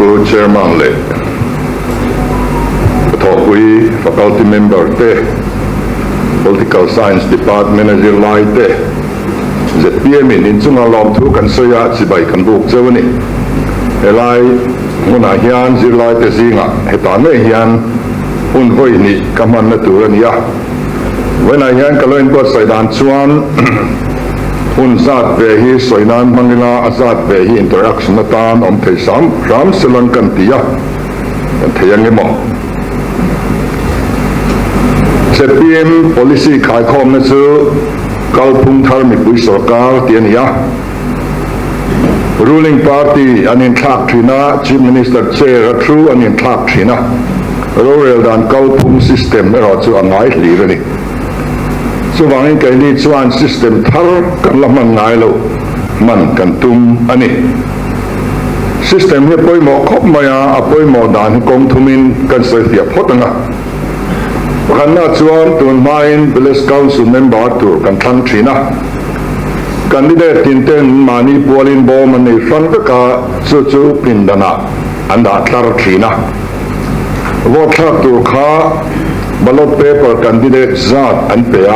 Pu Chairman leh ka thawhpui faculty member te, Political Science Department a zirlai te, zpm in inchunga lawmthu kan sawi a, chibai kan buk cheu a ni. Helai hmunah hian zirlai te zingah hetah ngei hian hun vawi hnih ka hmanna tur a ni a. Vawiinah hian ka lo inbuatsaih dan chuan hun zat ve hi sawi nan hmang ila a zat ve hi interaction atan awm thei sam hram selang kan ti a, kan thei ang emaw? Zpm policy khaikhawmna chu kalphung thar mipui sorkar tih a ni a. Ruling party an inthlak thin a, Chief Minister chair a thu an inthlak thin a, rorel dan kalphung system erawh chu a ngai hlir a ni. Chuvangin keini chuan system thar kan la hman ngai lo, hman kan tum a ni. System hi a pawimawh khawp mai a, a pawimawh dan hi kawng thumin kan sawi fiah phawt ang a. Pakhatna chuan tun hmain Village Council member tur kan thlang thin a. Candidate tin ten mahni pualin bawm an nei hrang vek a, chu chu pindanah an dah tlar thin a. Vote thlak tur kha ballot paper candidate zat an pe a,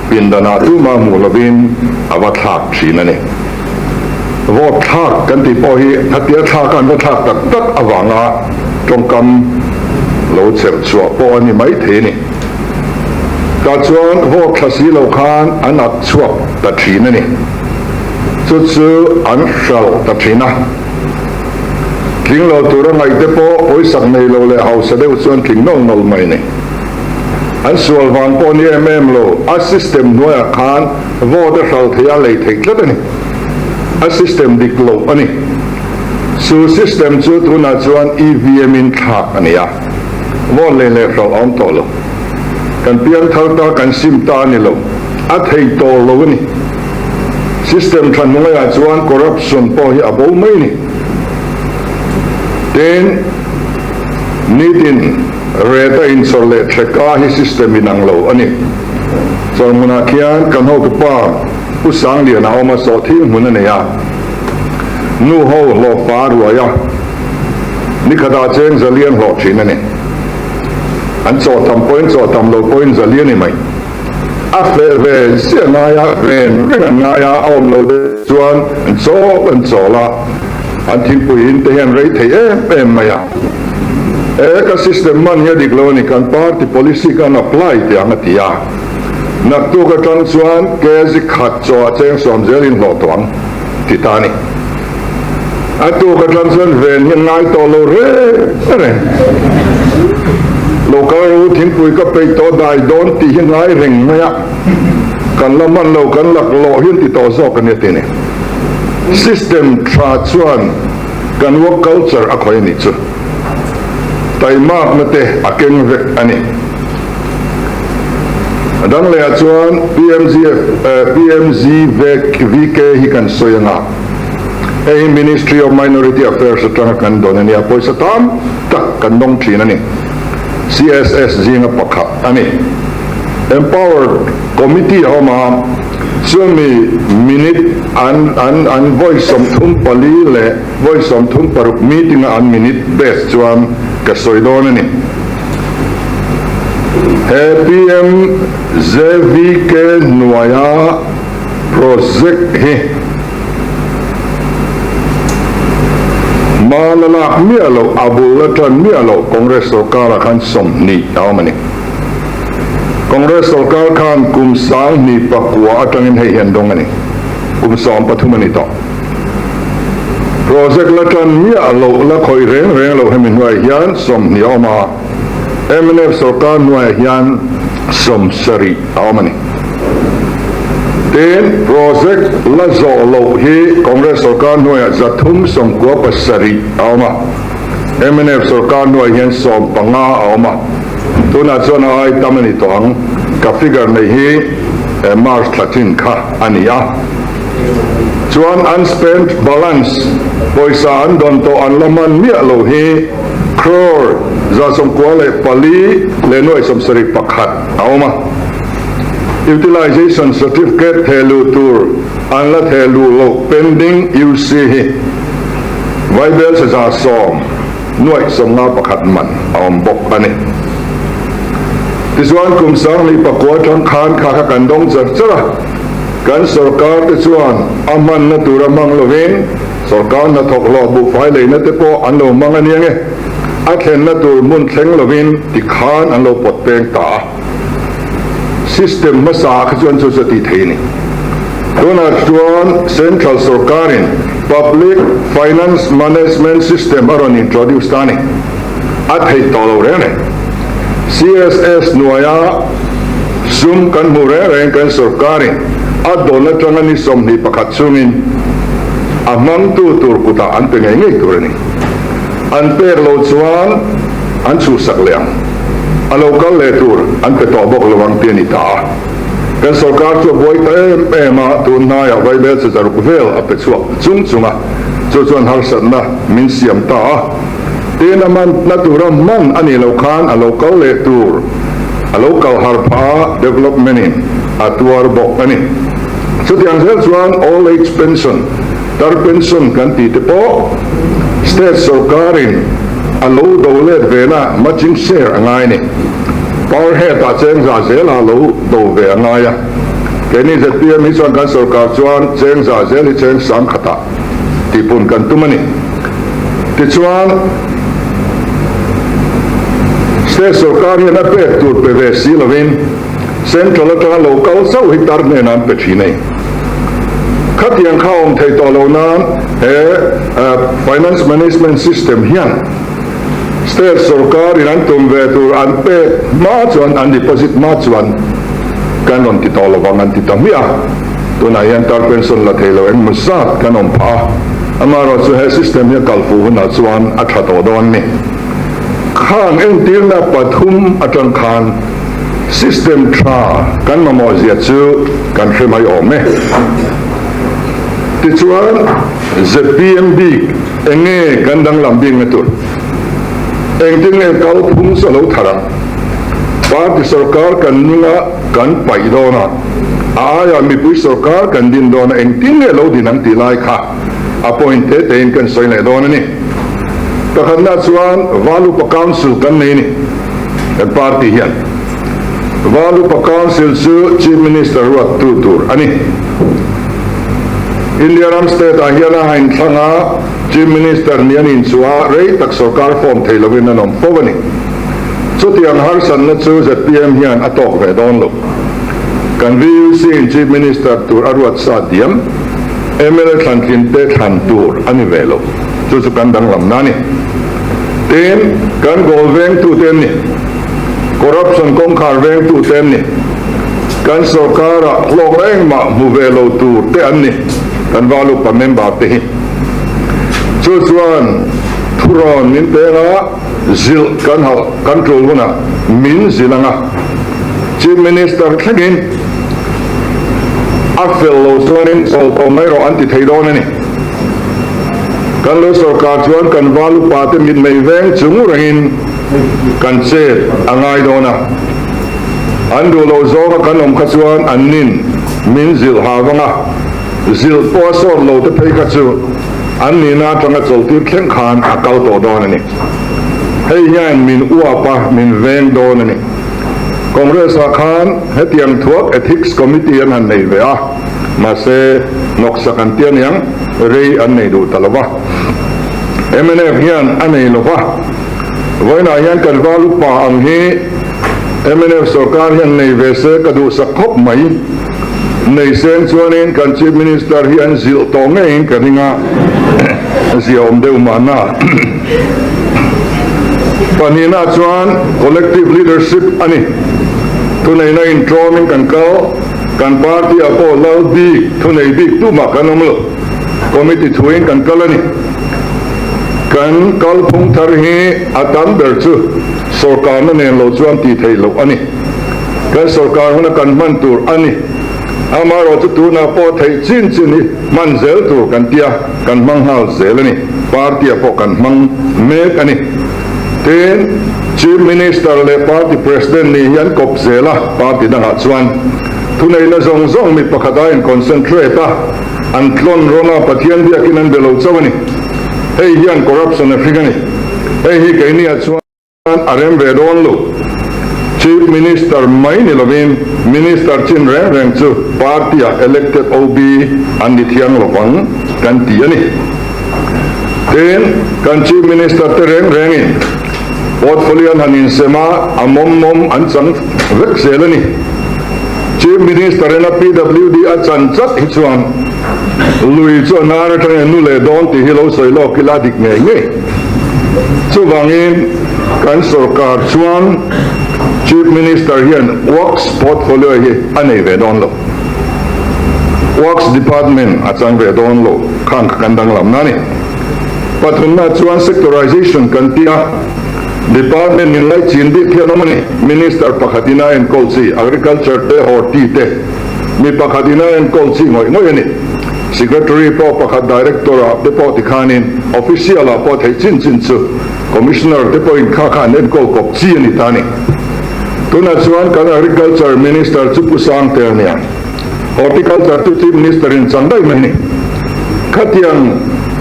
pindanah tumah hmuh lovin a va thlak thin a ni. Vote thlak kan tih pawh hi khatia thlak a an va thlak tak tak avanga tawngkam lo chherh chhuah pawh a ni maithei a ni. Tah chuan vote thla si lo khan an ak chhuak ta thin a ni. Chu chu an hralh ta thin a. Tling lo tura ngaihte pawh pawisak nei lo leh hausa deuh chuan tling nawlh nawlh mai a ni. An sual vang pawh ni em em lo, a system hnuaiah khan vote a hralh theih a lei theih tlat a ni. A system dik loh a ni. Chu system chu tunah chuan EVM in thlak a ni a. Vote lei leh hralh a awm tawh lo. Kan piang thar ta, kan sim ta a ni lo. A thei tawh lo a ni. System tha hnuaiah chuan corruption pawh hi a bo mai a ni. Tin, nitin rate a inchawr leh theka hi system inang lo a ni. Chawr hmunah khian kan hotupa Pu Sangliana a awm a, sawhthing hmun a nei a. Nu ho hlawhfa a ruai a, nikhatah cheng zalian hlawh thin a ni. An chaw tam pawhin chaw tam lo pawhin zali a ni mai. A feh ve ziah ngai a, ven reng an ngai a, a awm lo te chuan an chawl an chawl a, an thingpui in te hian rei thei em em mai a. E ka system man hi a dik lo a ni, kan party policy khan apply teh ang a ti a. Naktuk atang chuan kg khat chaw ah cheng sawm zel in hlawh tawh ang. Ti ta a ni. A tuk atang chuan ven hi ngai tawh lo reng reng. Lo kal ru thingpui ka peih tawh dai dawn tih hi ngai reng mai a, kan la hman lo kan lak lawh hi an ti tawh zawk a nia ti ni. System tha chuan kan work culture a khawih a nih chu. Taimakna te a keng vek a ni. A dang lehah chuan PMGF, PMGVK hi kan sawi ang a, hei hi Ministry of Minority Affairs atanga kan dawn a nia, pawisa tam tak kan dawng thin a ni. CSS zinga pakhat a ni. Empowered Committee a awm a, chumi minute an an an vawi 34 leh vawi 36 meeting-a an minute base chuan ka sawi dawn a ni. He PMJVK hnuaia project hi hma la lak miah loh, a bul atan miah loh Congress sorkar ah khan 20 a awm a ni. Congress sorkar khan kum 2009 atangin hei hi an dawng a ni. Kum 13 a ni tawh. Project la tan miah loh la khawih reng reng loh hemi hnuaiah hian 20 a awm a, mnf sorkar hnuaiah hian 70 a awm a ni. Tin, project la zawh loh hi Congress sorkar hnuaiah 397 a awm a, mnf sorkar hnuaiah hian 15 a awm a, tunah chuan a ai tam a ni tawh ang, ka figure nei hi March thla chin kha a ni a. Chuan unspent balance, pawisa an dawn tawh an la man miah lo hi crore 941 a awm a. Utilization certificate thehluh tur an la thehluh loh pending UC hi. Vaibelchhe 110 nuaih 51 man a awm bawk a ni. Tichuan kum 2009 atang khan kha kha kan dawng char char a, kan sorkar te chuan a hmanna tura hmang lovin sorkar hnathawk hlawh buhfai leina te pawh an lo hmang a nia nge, a thlenna tur hmun thleng lovin tikhan an lo pawt peng ta a. System hmasa ah kha chuan chu chu a tih thei a ni. Tunah chuan Central sorkarin Public Finance Management System a rawn introduce ta a ni. A theih tawh lo reng reng. CSS hnuaia sum kan hmuh reng reng kan sorkarin a dawn atanga ni 21 chungin a hmangtu tur kutah an pe ngei ngei tur a ni. An pek lo chuan an chhuhsak leh ang. A lo kal leh tur an pe tawh bawk lo ang tih a ni ta a. Kan sorkar chu a buai ta em em a, tun hnaiah vaibel che zaruk vel a pe chhuak chung chung a, chu chuan harsatna min siam ta a. Tin a manna tura hman a nih loh khan a lo kal leh tur a lo kal har phah a, development in a tuar bawk a ni. Chutiang zel chuan old age pension, Tar pension kan tih te pawh state sorkarin a lo do let ve na matching share a ngai a ni. Per head ah cheng za zel a lo do ve a ngai a. Keini zpm hi chuan kan sorkar chuan cheng za zel hi cheng sang khatah tihpun kan tum a ni. Tichuan state sorkar hian a pek tur pe ve si lovin Central atanga lo kal chauh hi tar hnenah an pe thin a ni. Khatiang kha awm thei tawh lo nan he Finance Management System hian State sorkar in an tum ve tur an pek hma chuan an deposit hma chuan kan rawn ti tawh lovang an ti ta hmiah a. Tunah hian tar pension la thei lo engemaw zat kan awm phah a, amaherawhchu he system hi a kal fuh hunah chuan a tha tawh dawn a ni. Khang entirna pathum atang khan System tha kan mamawh zia chu kan hre mai awm e. Tichuan zpm bik eng nge kan danglam bikna tur? Engtin nge kalphung chu a lo thar ang? Party sorkar kan ninga kan paih dawn a, a aiah mipui sorkar kan din dawn a, engtin nge lo din ang tih lai kha a point te tein kan sawi leh dawn a ni. Pakhatna chuan Valupa Council kan nei a ni. Kan party hian Valupa Council chu Chief Minister ruattu tur a ni. India ram state ah hian a hain thlang a, Chief Minister nih an inchuh a, rei tak sorkar form thei lovin an awm fo a ni. Chutiang harsatna chu zpm hian a tawk ve dawn lo. Kan VUC in Chief Minister tur a ruat sa diam, mla thlantlin te thlan tur a ni ve lo. Chu chu kan danglamna a ni. Tin, kan goal vengtute an ni. Corruption kawngkhar vengtute an ni. Kan sorkara hlawk engmah hmu ve lo tur te an ni, kan Valupa member te hi. Chu chuan thurawn min peng a, zilh kan hauh kan tul hunah min zilh ang a. Chief Minister thlengin a fel lo chuanin chawl tawh mai rawh an ti thei dawn a ni. Kan lo sorkar chuan kan val upa te mitmei veng chung rengin kan chet a ngai dawn a, an duh loh zawnga kan awm kha chuan an nin min zilh ha vang a, zilh pawh a sawt lo te phei kha chu an nihna atanga chawlhtir thleng khan a kal tawh dawn a ni. Hei hian min uap a, min veng dawn a ni. Congress ah khan hetiang thuak Ethics Committee an han nei ve a. Mahse, hnawksak an ti aniang, rei an nei duh ta lo va. Mnf hian a nei lo va. Vawiinah hian kan val upa ang hi mnf sorkar hian nei ve se ka duhsak khawp mai. Nei seng chuanin kan Chief Minister hi an zilh tawh ngeiin ka ring a, ziaawm deuh mahna. Pahnihna chuan collective leadership a ni. Thuneihna inṭawmin kan kal. Kan party ah pawh lal bik, thunei bik tumah kan awm lo. Committee thuin kan kal a ni. Kan kalphung thar hi a tam ber chu sorkarna nen lo chuan tih theih loh a ni. Kan sorkar huna kan hman tur a ni. Amaherawhchu tunah pawh theih chin chin hi hman zel tur kan tia, kan hmang nghal zel a ni. Party ah pawh kan hmang mek a ni. Tin, Chief Minister leh Party President nih hi an kawp zel a, party dangah chuan thuneihna zawng zawng mi pakhat a in concentrate a, an tlawn rawn a, Pathian biakin an be lo chauh a ni. Hei hian corruption a hring a ni. Hei hi keini ah chuan a rem ve dawn lo. Chief Minister mai ni lovin Minister chin reng reng chu party ah elected OB an ni thiang lovang kan ti a ni. Tin, kan Chief Minister te reng rengin portfolio an han insem a, a mawm mawm an chang vek zel a ni. Chief Minister in a PWD a chan chat hi chuan lui chu a hnar atangin a nu leh dawn tih hi lo sawi lawk ila dik ngei ngei. Chuvangin kan sorkar chuan Chief Minister hian Works portfolio hi a nei ve dawn lo. Works Department a chang ve dawn lo khan kha kan danglamna a ni. Pathumna chuan sectorization kan ti a, Department in laichin bik hian awm a ni. Minister pakhatin a enkawl chi Agriculture te Horti te mi pakhatin a enkawl chi ngawih ngawih a ni. Secretary pawh pakhat Director ah te pawh tikhanin Official ah pawh theih chin chin chu Commissioner te pawhin kha kha an enkawl kawp chi a ni ta a ni. Tunah chuan kan Agriculture Minister chu Pu Sangte a nia. Horticulture chu Chief Minister in chang daih mai a ni. Khatiang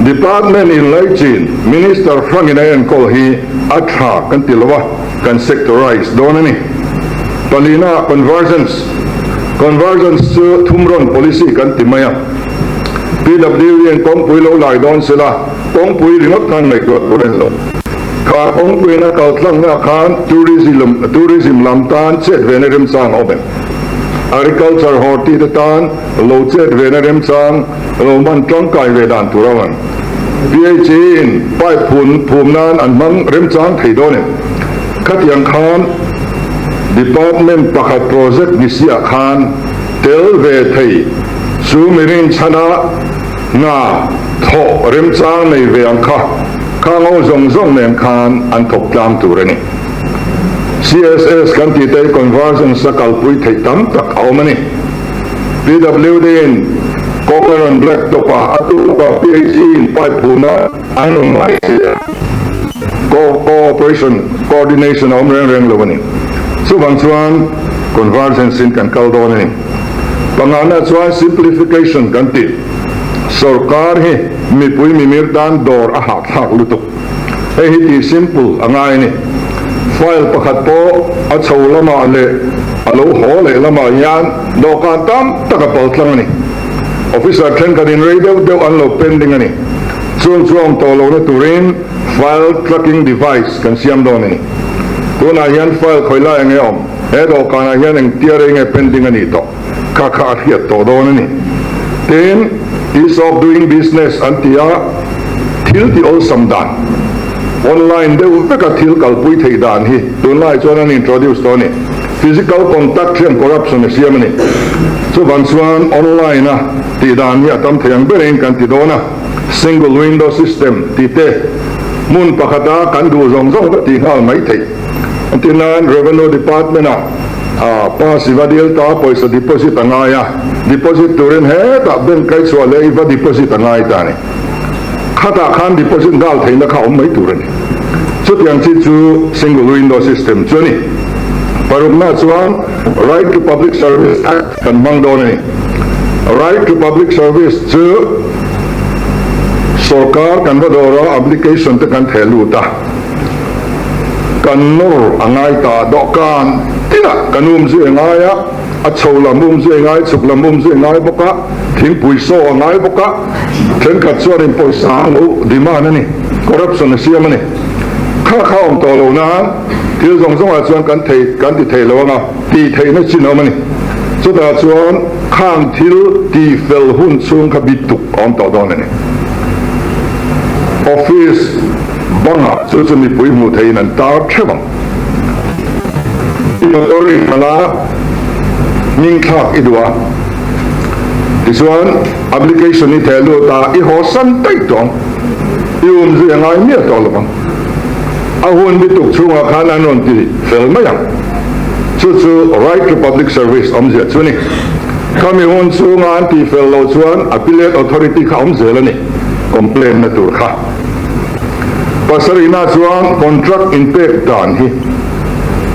Department in laichin Minister hrangin a enkawl hi a tha kan ti lo a, kan sectorize dawn a ni. Palina Convergence Convergence chu thumrawn policy kan ti mai a. PWD in kawngpui lo lai dawn sela, kawngpui ringawt khan ngaihtuah tur a ni lo. Kha kawngpuiin a kal tlangna khan tourism lam tan chet vena remchang a awm em? Agriculture horti te tan lo chet vena remchang lo hman tangkai ve dan tur a awm em? PHE in pipe phun phum nan an hmang remchang thei dawn em? Khatiang khan department pakhat project ni siah khan tel ve thei chu mi rinchhana hna thawh remchang nei ve ang kha kha ngo zawng zawng nen khan an thawk tlang tur a ni. CSS kan tih te hi convergence a kalpui theih tam tak a awm a ni. PWD in kawng a rawn black tawp a, a tuk a PHE in pipe phun a an rawn ngai si a. Cooperation, coordination a awm reng reng lo a ni. Chuvang chuan convergence in kan kal dawn a ni. Pangana chuan simplification kan tih. Sorkar hi mipui mimir tan dawr a hahthlak lutuk. Hei hi tih simple a ngai a ni. File pakhat pawh a chho lamah leh a lo haw leh lamah hian dawhkan tam tak a pal tlang a ni. Officer thenkhatin rei deuh deuh an lo pending a ni. Chung chu awm tawh lohna turin file tracking device kan siam dawn a ni. Tunah hian file khawi lai enge awm? He dawhkanah hian engtia rei nge pending a nih tawh? Kha kha a hriat tawh dawn a ni. Tin, ease of doing business an ti a, thil ti awlsam dan, online deuh veka thil kalpui theih dan hi tunlai chuan an introduce tawh a ni. Physical contact hian corruption a siam a ni. Chuvang chuan online a tih dan hi a tam thei ang berin kan ti dawn a, single window system tih te hmun pakhata kan duh zawng zawng vek tih nghal mai theih. Tinan Revenue Department ah pass i va dil ta pawisa deposit a ngai a, deposit turin hetah bank kai chhuah leh i va deposit a ngai ta a ni. Khatah khan deposit nghal theihna kha awm mai tur a ni. Chutiang chi chu single window system chu a ni. Parukna chuan Right to Public Service Act kan hmang dawn a ni. Right to Public Service chu sorkar kan va dawr a, application te kan theh lut a, kan nawr a ngai ta dawhkan tinah kan um zui a ngai a, a chho lam um zui a ngai, chhuk lam um zui a ngai bawk a, thingpui saw a ngai bawk a, thenkhat chuanin pawisa a lo demand a ni, corruption a siam a ni. Kha kha awm tawh lo nan thil zawng zawngah chuan kan thei kan ti thei lo ang a, tih theihna chin a awm a ni. Chutah chuan khang thil ti fel hun chhung kha bit tuk a awm tawh dawn a ni. Office bangah chu chu mipui hmuh theihin an tar theuh ang. I motor i hman a, hming thlak i duh a, tichuan application i theh lut a, i haw san daih tawh ang. I um zui a ngai miah tawh lo ang. A hun bituk chhungah khan an rawn ti fel mai ang. Chu chu Right to Public Service awmzia chu a ni. Khami hun chhunga an tih fel loh chuan Appellate Authority kha awm zel a ni, complaint na tur kha. Pasarihna chuan contract inpek dan hi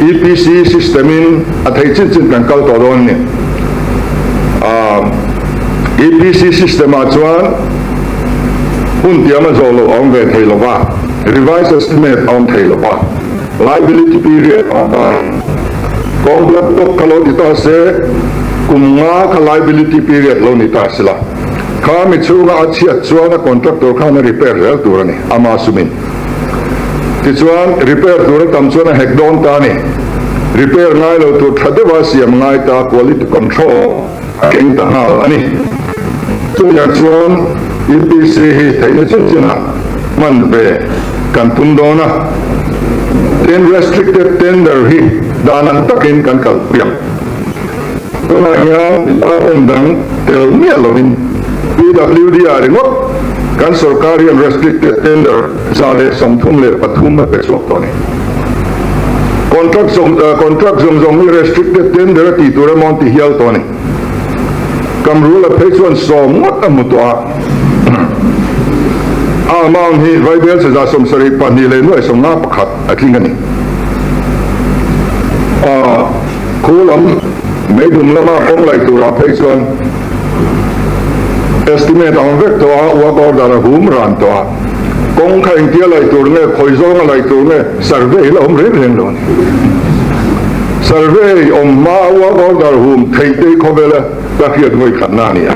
EPC system in a theih chin chin kan kal tawh dawn a ni. EPC system ah chuan. Hun tiam a zawh loh a awm ve thei lo va, revised estimate a awm thei lo va, liability period a awm a. Kawng black top kha lo ti ta se, kum nga kha liability period lo ni ta sila, kha mi chhunga a chhiat chuan a contractor khan a repair zel tur a ni, ama sumin. Tichuan, repair tur a tam chuan a hek dawn ta a ni. Repair ngai lo tur tha deuha siam ngai ta quality control a keng ta nghal a ni. Chutiang chuan UPC hi theihna chin chinah hman ve kan tum dawn a, tin restricted tender hi dan ang takin kan kalpui ang. Tunah hian department dang tel miah lovin PWD ah ringawt kan sorkar hian restricted tender 133 a pe chhuak tawh a ni. Contract zawng contract zawng zawng hi restricted tender a tih tur emaw an ti hial tawh a ni. Kamrula phei chuan sawm ngawt a hmu tawh a. A amount hi Vaibel 772 leh nuai 51 a tling a ni. Khu lam meidum lama kawng laih turah phei chuan estimate ang vek tawh a, work order a hum ran tawh a. Kawng kha engtia laih tur nge, khawi zawnga laih tur nge survey la awm reng reng lo a ni. Survey awm hma a work order hum theih te hi khawvela ka hriat vawi khatna a ni a.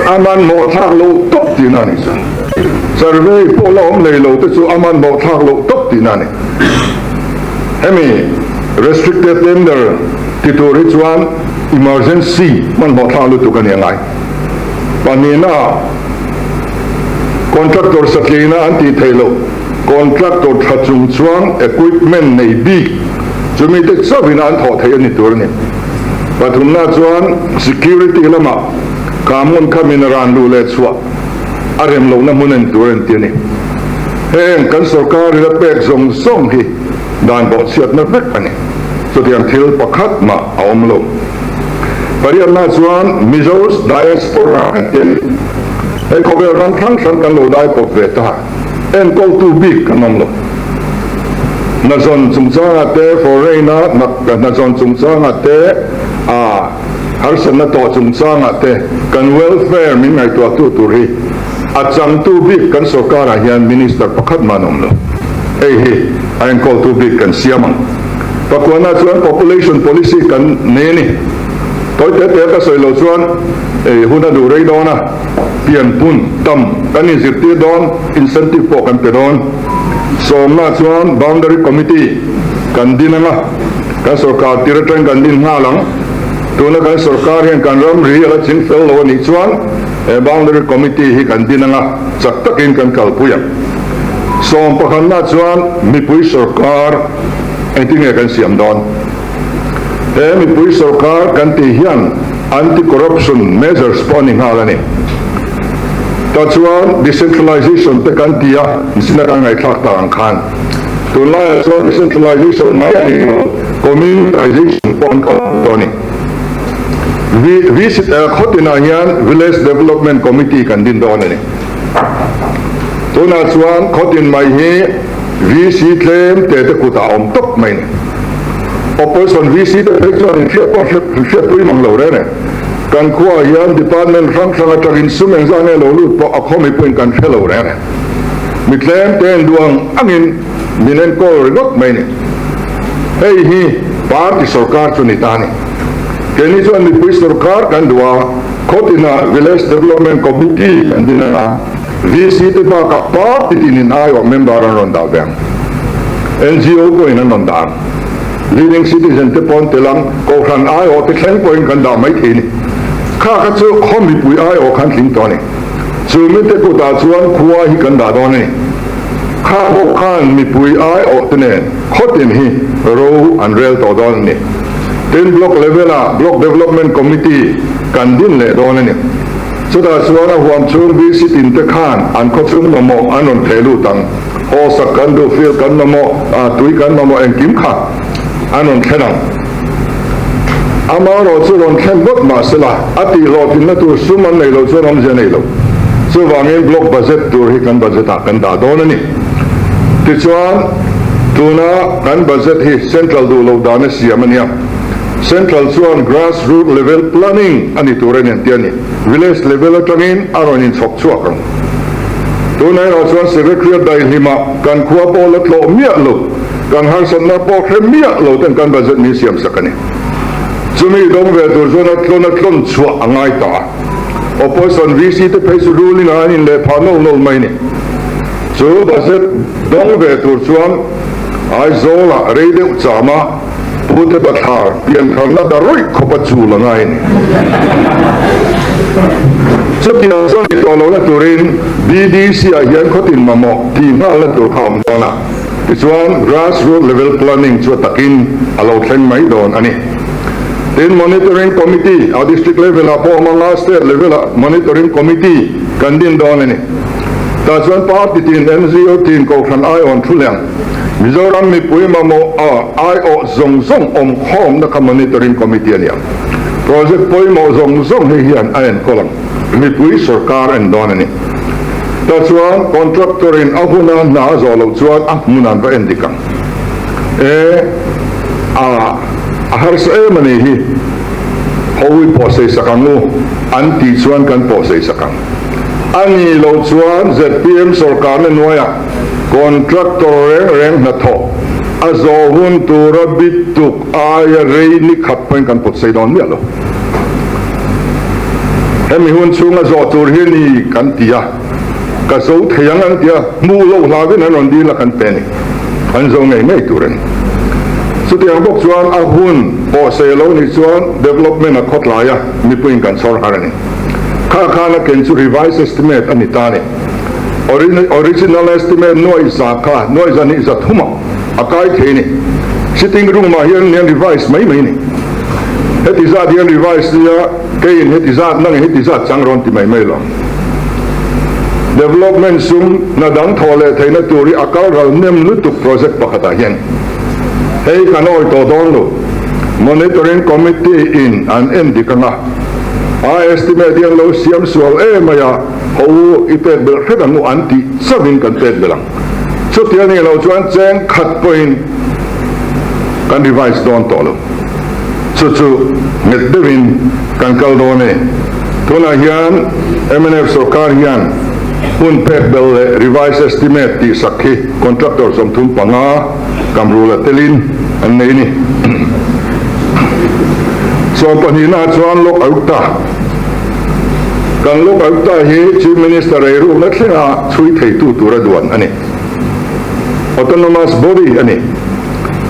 A manhmawh thlak loh tawp tihna a ni chuan. Survey pawh la awm hlei lo te chu a manhmawh thlak loh tawp tihna a ni. Hemi restricted tender ti tur hi chuan emergency hmanhmawh thlak lutuk a ni a ngai. Pahnihna contractor satliahina an tih theih loh, contractor tha chung chuan equipment nei bik chumi te chauhin an thawh theih a ni tur a ni. Pathumna chuan security lamah Kamun kha min ran luh leh chhuah a rem lohna hmun a ni tur a ni ti a ni. Heng kan sorkar ila pek zawng zawng hi dan bawhchhiatna vek a ni. Chutiang thil pakhat mah a awm lo. Pariatna chuan Mizo's Diaspora kan ti a ni. Hei khawvel ram hrang hrang kan lo dai pawp ve ta. Enkawltu bik kan awm lo. Hnazawn chungchangah te foreign-a hnazawn chungchangah te a Harsatna tawh chungchangah te kan welfare min ngaihtuahtu tur hi a changtu bik kan sorkarah hian minister pakhat mah an awm lo. Hei hi a enkawltu bik kan siam ang. Pakuana chuan population policy kan nei a ni. Tawi te te a ka sawi lo chuan ei hun a duh rei dawn a, pianpun tam kan inzirtir dawn, incentive pawh kan pe dawn. Sawmna chuan boundary committee kan din ang a, kan sorkar tir atangin kan din nghal ang. Tuna kan sorkar hian kan ramri a la ching fel lo a nih chuan he boundary committee hi kan din anga chak takin kan kalpui ang. Sawm pakhatna chuan mipui sorkar engtin nge kan siam dawn? He mipui sorkar kan tih hian anti-corruption measures pawh a ni nghal a ni. Tah chuan decentralization te kan ti a, zina kan ngaihthlak tak ang khan tunlaiah chuan decentralization mai a ni lo. Communitization pawh an kal tawh a ni. VC khaw tinah hian Village Development Committee kan din dawn a ni. Tunah chuan khaw tin mai hi VC tlem te te kutah a awm tawp mai a ni. Opposition VC te phei chuan inhriat pawh hriatpui mang lo reng e. Kan khuaah hian department hrang hrang atangin sum engzah nge lo lut pawh a khaw mipuiin kan hre lo reng e. Mi tlem te in duh ang angin Min enkawl ringawt mai ni. Hei hi party sorkar chu ni ta a ni. Keini chuan mipui sorkar kan duh a, khawtinah Village Development Committee kan din a, VC te bakah party tinin aiawh member an rawn dah ve ang. NGO pawhin an rawn dah ang. Leading citizen te pawh an tel ang, kohhran aiawh te thleng pawhin kan dah mai thei a ni. Kha kha chu khaw mipui aiawh khan tling tawh a ni. Chu mite kutah chuan khua hi kan dah dawn a ni. Kha pawh khan mipui aiawh te nen khawtin hi ro an rel tawh dawn a ni. Tin, Block level ah Block Development Committee kan din leh dawn a ni. Chutah chuan a huam chhung VC tin te khan an khawchhung mamawh an rawn theh lut ang. Hawsak kan duh, field kan mamawh, tui kan mamawh engkim kha an rawn thlen ang. Amaherawh chu rawn thlen vak mah sela, a tihhlawhtlinna tur sum an neih loh chuan awmzia nei lo. Chuvangin block budget tur hi kan budget ah kan dah dawn a ni. Tichuan, tuna kan budget hi central duh loh dan a siam a nia. Central chuan grass root level planning a ni tur a ni an ti a ni. Village level atangin a rawn inchhawp chhuak ang. Tunah erawh chuan Secretary a daihlimah kan khua pawh la tlawh miah lo, kan harsatna pawh hre miah lo ten kan budget min siam sak a ni. Chumi dawng ve tur chuan a tlawn a tlawn chhuah a ngai ta a. Opposition VC te phei chu ruling ah an inleh phah nawlh nawlh mai ni. Chu budget dawng ve tur chuan Aizawlah rei deuh cham a Pute bathlar piantharna ta rawih khawp a chul a ngai a ni. Chutiang chuan ni tawh lohna turin BDC ah hian khawtin mamawh tih nghalna tur kha a awm dawn a. Tichuan grass root level planning chu a takin a lo thleng mai dawn a ni. Tin, Monitoring Committee a District level ah pawh awm anga State level ah Monitoring Committee kan din dawn a ni. Tah chuan party tin, NGO tin, Kohhran aiawn thu leng, Mizoram mipui mamawh a aiawh zawng zawng awm khawmna kha Monitoring Committee a ni ang. Project pawimawh zawng zawng hei hian a enkawl ang. Mipui sorkar en dawn a ni. Tah chuan contractor in a huna hna a zawh loh chuan a hmun an va en dik ang. E a a harsa em a ni hi. Hawi pawh sei sak ang u an tih chuan kan pawh sei sak ang. A nih loh chuan zpm sorkarna hnuaiah contractor reng reng hnathawh a zawh hun tura bituk aia rei ni khat pawhin kan pawt sei dawn miah lo. Hemi hun chhunga zawh tur hi ni kan ti a, ka zo thei ang an ti a, hmuh loh hlauhin an rawn dil a kan pe a ni. An zo ngei ngei tur a ni. Chutiang bawk chuan a hun pawh sei lo nih chuan development a khawtlai a, mipuiin kan chhawr har a ni. Kha khan a ken chu revised estimate a ni ta a ni. Original estimate nuaih za kha nuaih za hnih za thum a. A kai thei ni. Sitting room ah hian nian revise mai mai ni. Heti zat hian revise nia keiin heti zat nang heti zat chang rawn ti mai mai lo. Development sum hna dang thawh leh theihna tur hi a kal ral hnem lutuk project pakhat ah hian hei kan awi tawh dawn lo. Monitoring committee in an en dik anga a estimate hian lo siam sual emai a ho u i pek belh hret ang u an tih chauhin kan pek belh ang. Chuti a nih loh chuan cheng khat pawhin kan revise dawn tawh lo. Chu chu nghet deuhin kan kal dawn e. Tunah hian mnf sorkar hian hun pek bel leh revise estimate tih sak hi contractor 35 kamrula telin an nei ni. Sawmpahnihna chuan Lok Ayukta. Kan Lok Ayukta hi Chief Minister eirukna thlenga chhui theitu tura duan a ni. Autonomous body a ni.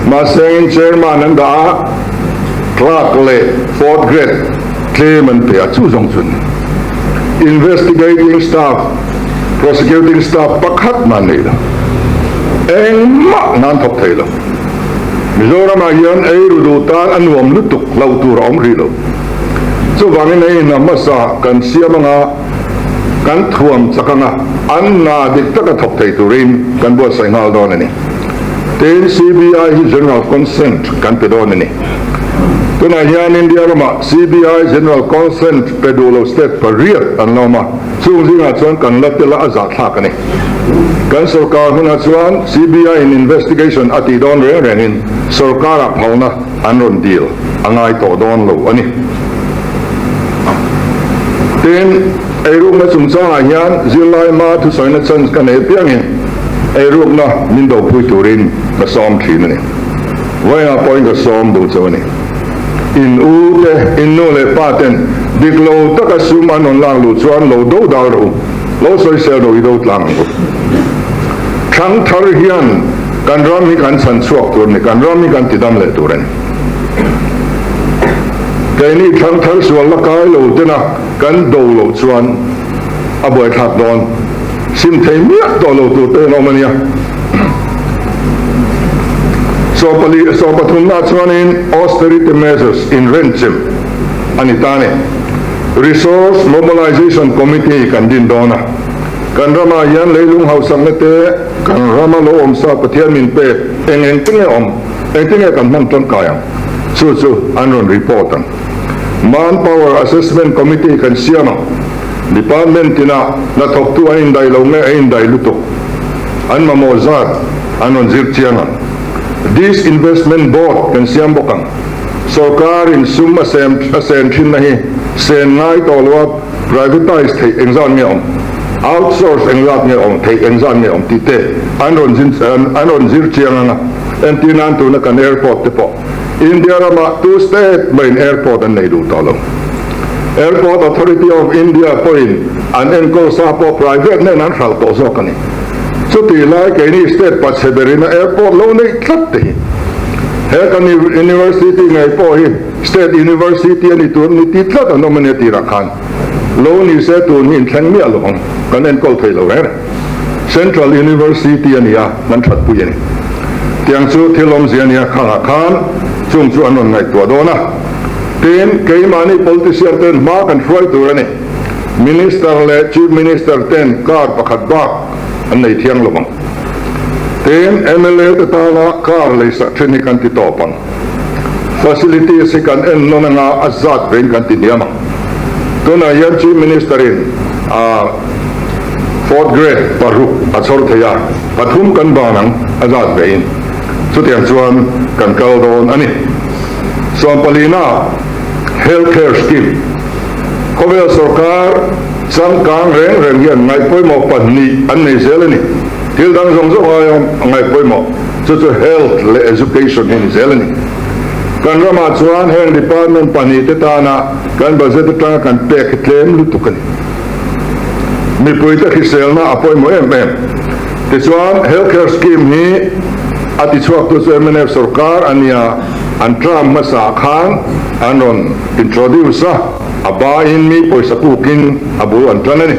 Mahsengin Chairman an dah a, Clerk leh Fourth Grade tlem an pe a, chu zawng chu a ni. Investigating staff, Prosecuting staff pakhat mah an nei lo. Engmah nan thawk thei lo. Mizoramah hian eiru duh tan a nuam lutuk hlauh tur a awm rih lo. Chuvangin hei hna hmasa kan siam anga kan thuam chak anga an hna dik taka thawk thei turin kan buatsaih nghal dawn a ni. Tin, CBI hi General Consent kan pe dawn a ni. Tunah hian India ramah CBI General Consent pe duh lo state pariat an la awm a, chung zingah chuan kan la tel a a zahthlak a ni. Kan sorkar hunah chuan CBI in investigation a tih dawn reng rengin sorkarah phalna an rawn dil a ngai tawh dawn lo a ni. Tin, eirukna chungchangah hian zirlai hma thusawina chance ka nei apiangin eirukna min dopui turin ka sawm thin a ni. Vawiinah pawhin ka sawm duh chauh a ni. In u te, in nu leh pa ten dik lo taka sum an rawn lak luh chuan lo do dal rawh u, lo sawisel rawh i do tlang ang u. Thangthar hian Kan ram hi kan chhan chhuak tur a ni, kan ram hi kan tidam leh tur a ni. Keini thangthar sual la kai lo tena kan do loh chuan a buaithlak dawn. Sim thei miah tawh lo tur te an awm a nia. Sawpathumna chuanin austerity measures inrenchem a ni ta a ni. Resource Mobilization Committee kan din dawn a, kan ramah hian leilung hausakna te, Kan rama lo awm sa Pathian min pek eng eng te nge awm, eng te nge kan hman tangkai ang? Chu chu an rawn report ang. Manpower Assessment Committee kan siam ang. Department tinah hnathawktu an indaih lo nge a indaih lutuk? An mamawh zat an rawn zir chiang ang. Disinvestment Board kan siam bawk ang. Sorkarin sum a sem a sen thinna hi sen ngai tawh loa privatise theih engzat nge awm? Outsource engzat nge awm theih, engzat nge awm tih te an rawn zin an rawn zir chiang ang a. Entir nan tuna kan airport te pawh India ramah tu state mahin airport an nei duh tawh lo. Airport Authority of India pawhin an enkawl sa pawh private nen an hralh tawh zawk a ni. Chutih lai keini state pachhe berin a airport lo neih tlat te hi he kan university ngei pawh hi state university a ni tur ni ti tlat an awm a nia tirah khan lo ni se tun hi inthleng miah lo ang kan enkawl thei lo reng reng. Central University a ni a, kan thatpui a ni. Tiang chu thil awmzia a nia khangah khan chung chu an rawn ngaihtuah dawn a. Tin, keimahni politician ten hma kan hruai tur a ni. Minister leh Chief Minister ten car pakhat bak an nei thiang lo ang. Tin, mla te tana car leisak thin hi kan ti tawp ang. Facilities hi kan en nawn anga a zat vein kan ti hniam ang. Tunah hian Chief Minister in a fourth grade paruk a chhawr thei a, pathum kan ban ang a zat vein. Chutiang chuan kan kal dawn a ni. Sawmpalina Health Care Scheme, Khawvel sawrkar changkang reng reng hian ngaihpawimawh pahnih an nei zel a ni. Thil dang zawng zawng aia ngaihpawimawh chu chu Health leh Education hi a ni zel a ni. Kan ramah chuan heng department pahnih te tana kan budget atanga kan pek hi tlem lutuk a ni. Mipuite hriselna a pawimawh em em. Tichuan Health Care Scheme hi a tichhuaktu chu mnf sawrkar a nia, an term hmasa khan an rawn introduce a, a bain mi pawisa pukin a bul an tan a ni.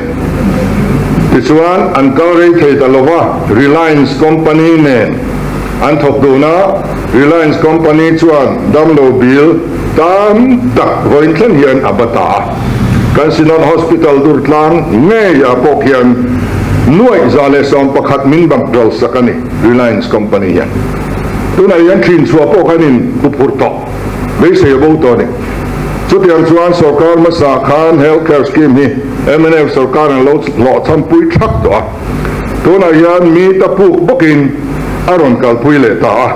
Tichuan an kal rei thei ta lova, Reliance Company nen an thawk dun a, Reliance Company chuan damlo bill tam tak vawiin thleng hian a ba ta a. Kan Synod Hospital Durtlang ngeiah pawh khian 11,011 min bank ral sak a ni Reliance Company hian. Tunah hian thin chhuah pawh khan in huphurh tawh, beisei a bo tawh a ni. Chutiang chuan sawrkar hmasa khan Health Care Scheme hi mnf sawrkar an lo hlawhchhampui thak tawh a. Tunah hian mi ta puk bawkin a rawn kalpui leh ta a.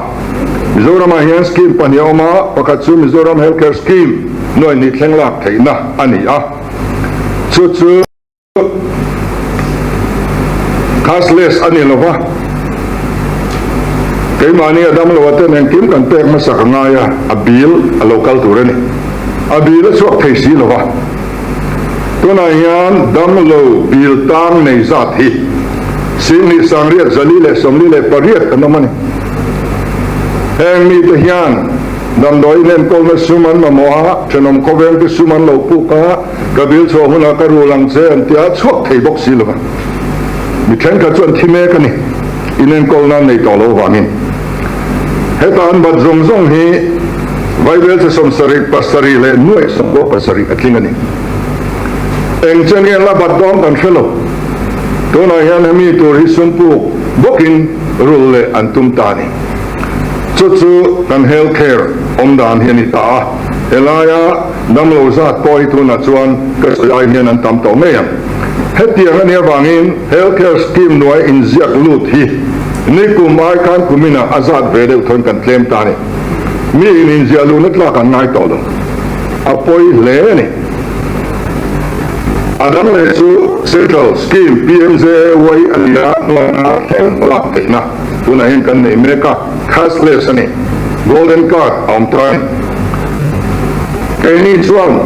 Mizoramah hian scheme pahnih a awm a, pakhat chu Mizoram Health Care Scheme nuai hnih thleng lak theihna a ni a, chu chu cashless a ni lo va, keimahni a damlo a ten engkim kan pek hmasak a ngai a, a bill a lo kal tur a ni. A bill a chhuak thei si lo va. Tunah hian damlo bill tang nei zat hi 28 448 an awm a ni. Heng mite hian damdawi inenkawlna sum an mamawh a, thenawm khawvengte sum an lo puk a, ka bill chhuah hunah ka rul ang che an tia chhuak thei bawk si lova. Mi thenkhat chu an thi mek a ni, inenkawlna an nei tawh lo avangin. Heta an bat zawng zawng hi Vaibelche 77 leh 97 a tling a ni. Eng chen nge la bat dawn kan hre lo. Tunah hian hemi tur hi sum puk bawkin rul leh an tum ta a ni. Chu chu kan health care awm dan hi a ni ta a. Helaia damlo zat pawh hi tunah chuan ka sawi ai hian an tam tawh ngei ang. Hetiang a nih avangin health care scheme hnuai inziak lut hi nikum ai khan kuminah a zat ve deuh thawn kan tlem ta a ni. Mi in inziah luhna tlak an ngai tawh lo. A pawi hle a ni. A dang leh chu Central Scheme PMJAY a ni a, hnuaina thleng lak theihna tunah hian kan nei mek a, cashless a ni. Golden Card a awm ta a ni. Keini chuan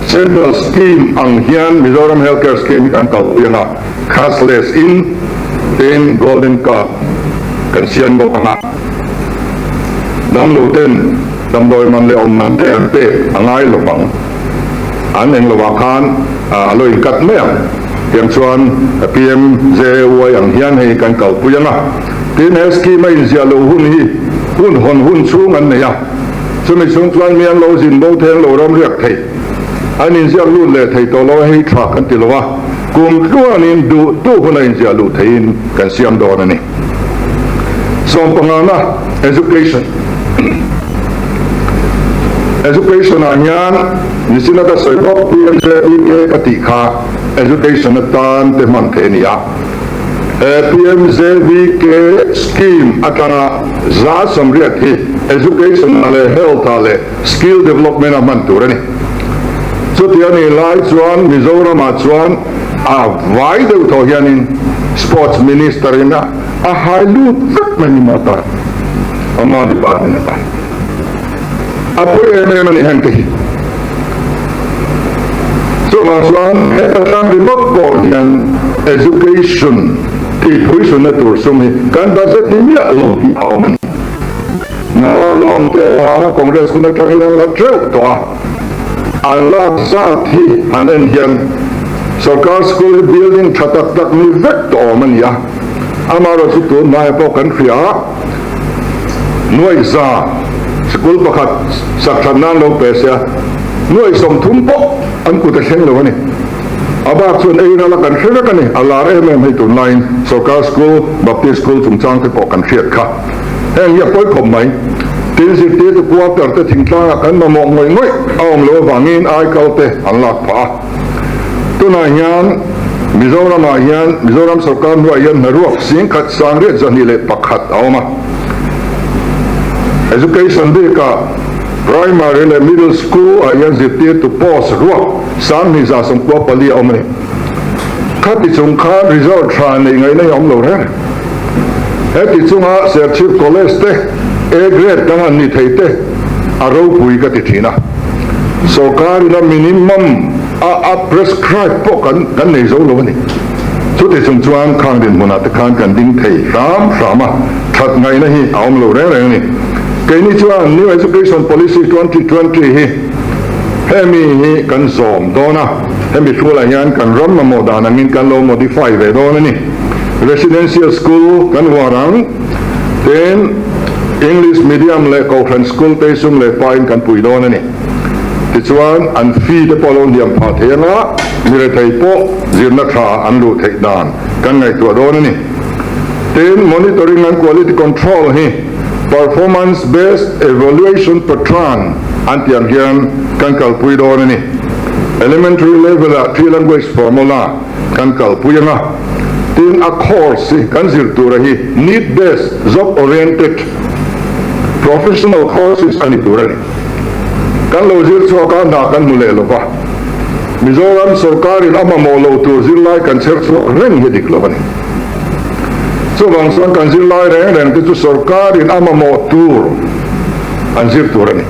Central Scheme ang hian Mizoram Health Care Scheme hi kan kalpui ang a, cashless in tin Golden Card kan siam bawk ang a. Damlo ten damdawi man leh awm man te an pek a ngai lo vang. An eng lovah khan a lo inkat mai ang. Tiang chuan PMJAY ang hian hei kan kalpui ang a. Tin he scheme a inziah loh hun hi hun hawn hun chhung an nei a. Chumi chhung chuan mi an lo zin bo thei an lo ram riak thei. An inziak lut leh thei tawh lo a hei tha kan ti lo a. Kum tluanin duh duh hun a inziah luh theihin kan siam dawn a ni. Sawmpangana Education Education ah hian Nichina ka sawi bawk PMJBK ka tih kha Education atan te hman theih a ni a. He PMJBK scheme atanga 180 hi Education ah leh Health ah leh Skill Development ah hman tur a ni. Chuti a nih lai chuan Mizoramah chuan a vai deuh tawh hianin Sports Minister in a hai lut vek mai ni maw ta ama department atan. A pawi em em a ni heng te hi. Chuvang chuan heta tang ringawt pawh hian Education tih phuisunna tur sum hi kan budget ni miah lo tih a awm a ni. Nalawm te vanga Congress hun atangin an la teuh tawh a, an lak zat hi an en hian sorkar school hi building tha tak tak ni vek tawh awm a ni a, amaherawh chu tun hmaiah pawh kan hria a, nuaihza sikul pakhat sak that nan lo pe se a, nuaih 30 pawh an kut a thleng lo a ni. A bak chuan ei rala kan hre vek a ni, a lar em em hei tunlaiin sorkar school, Baptist school chungchang te pawh kan hriat kha. Heng hi a pawi khawp mai. Tin, zirtirtu quarter te thingtlangah kan mamawh ngawih ngawih a awm loh avangin aikal te an lak phah a. Tunah hian Mizoramah hian Mizoram sorkar hnuaiah hian hnaruak 10,000 821 a awm a. Education bikah Primary leh Middle School ah hian zirtirtu post ruak 2194 a awm a ni. Khati chung khan result tha neih ngaihna hi a awm lo reng. Heti chunga Serchhip College te A grade kan han ni thei te a ropui ka ti thin a. Sorkar in a minimum a a prescribe pawh kan kan nei zo lo a ni. Chuti chung chuan khang dinhmunah te khan kan ding thei hram hram a, that ngaihna hi a awm lo reng reng a ni. Keini chuan New Education Policy 2020 hi hemi hi kan zawm dawn a, hemi hrualah hian kan ram mamawh dan angin kan lo modify ve dawn a ni. Residential School kan uar ang, tin English Medium leh Kohhran School te sum leh pain kan pui dawn a ni. Tichuan an fee te pawh lo hniam phah thei anga mi rethei pawh zirna tha an luh theih dan kan ngaihtuah dawn a ni. Tin, Monitoring and Quality Control hi Performance Based Evaluation Patran an tih ang hian kan kalpui dawn a ni. Elementary level-ah Three Language Formula kan kalpui ang a, tin a course hi kan zir tura hi need based, job oriented, professional courses a ni tur a ni. Kan lo zir chhuak a, hna kan hmu leh lo va, Mizoram sorkarin a mamawh lo tur zirlai kan chher chhuak reng hi dik lo a ni. Chuvang chuan kan zirlai reng reng te chu sorkarin a mamawh tur an zir tur a ni.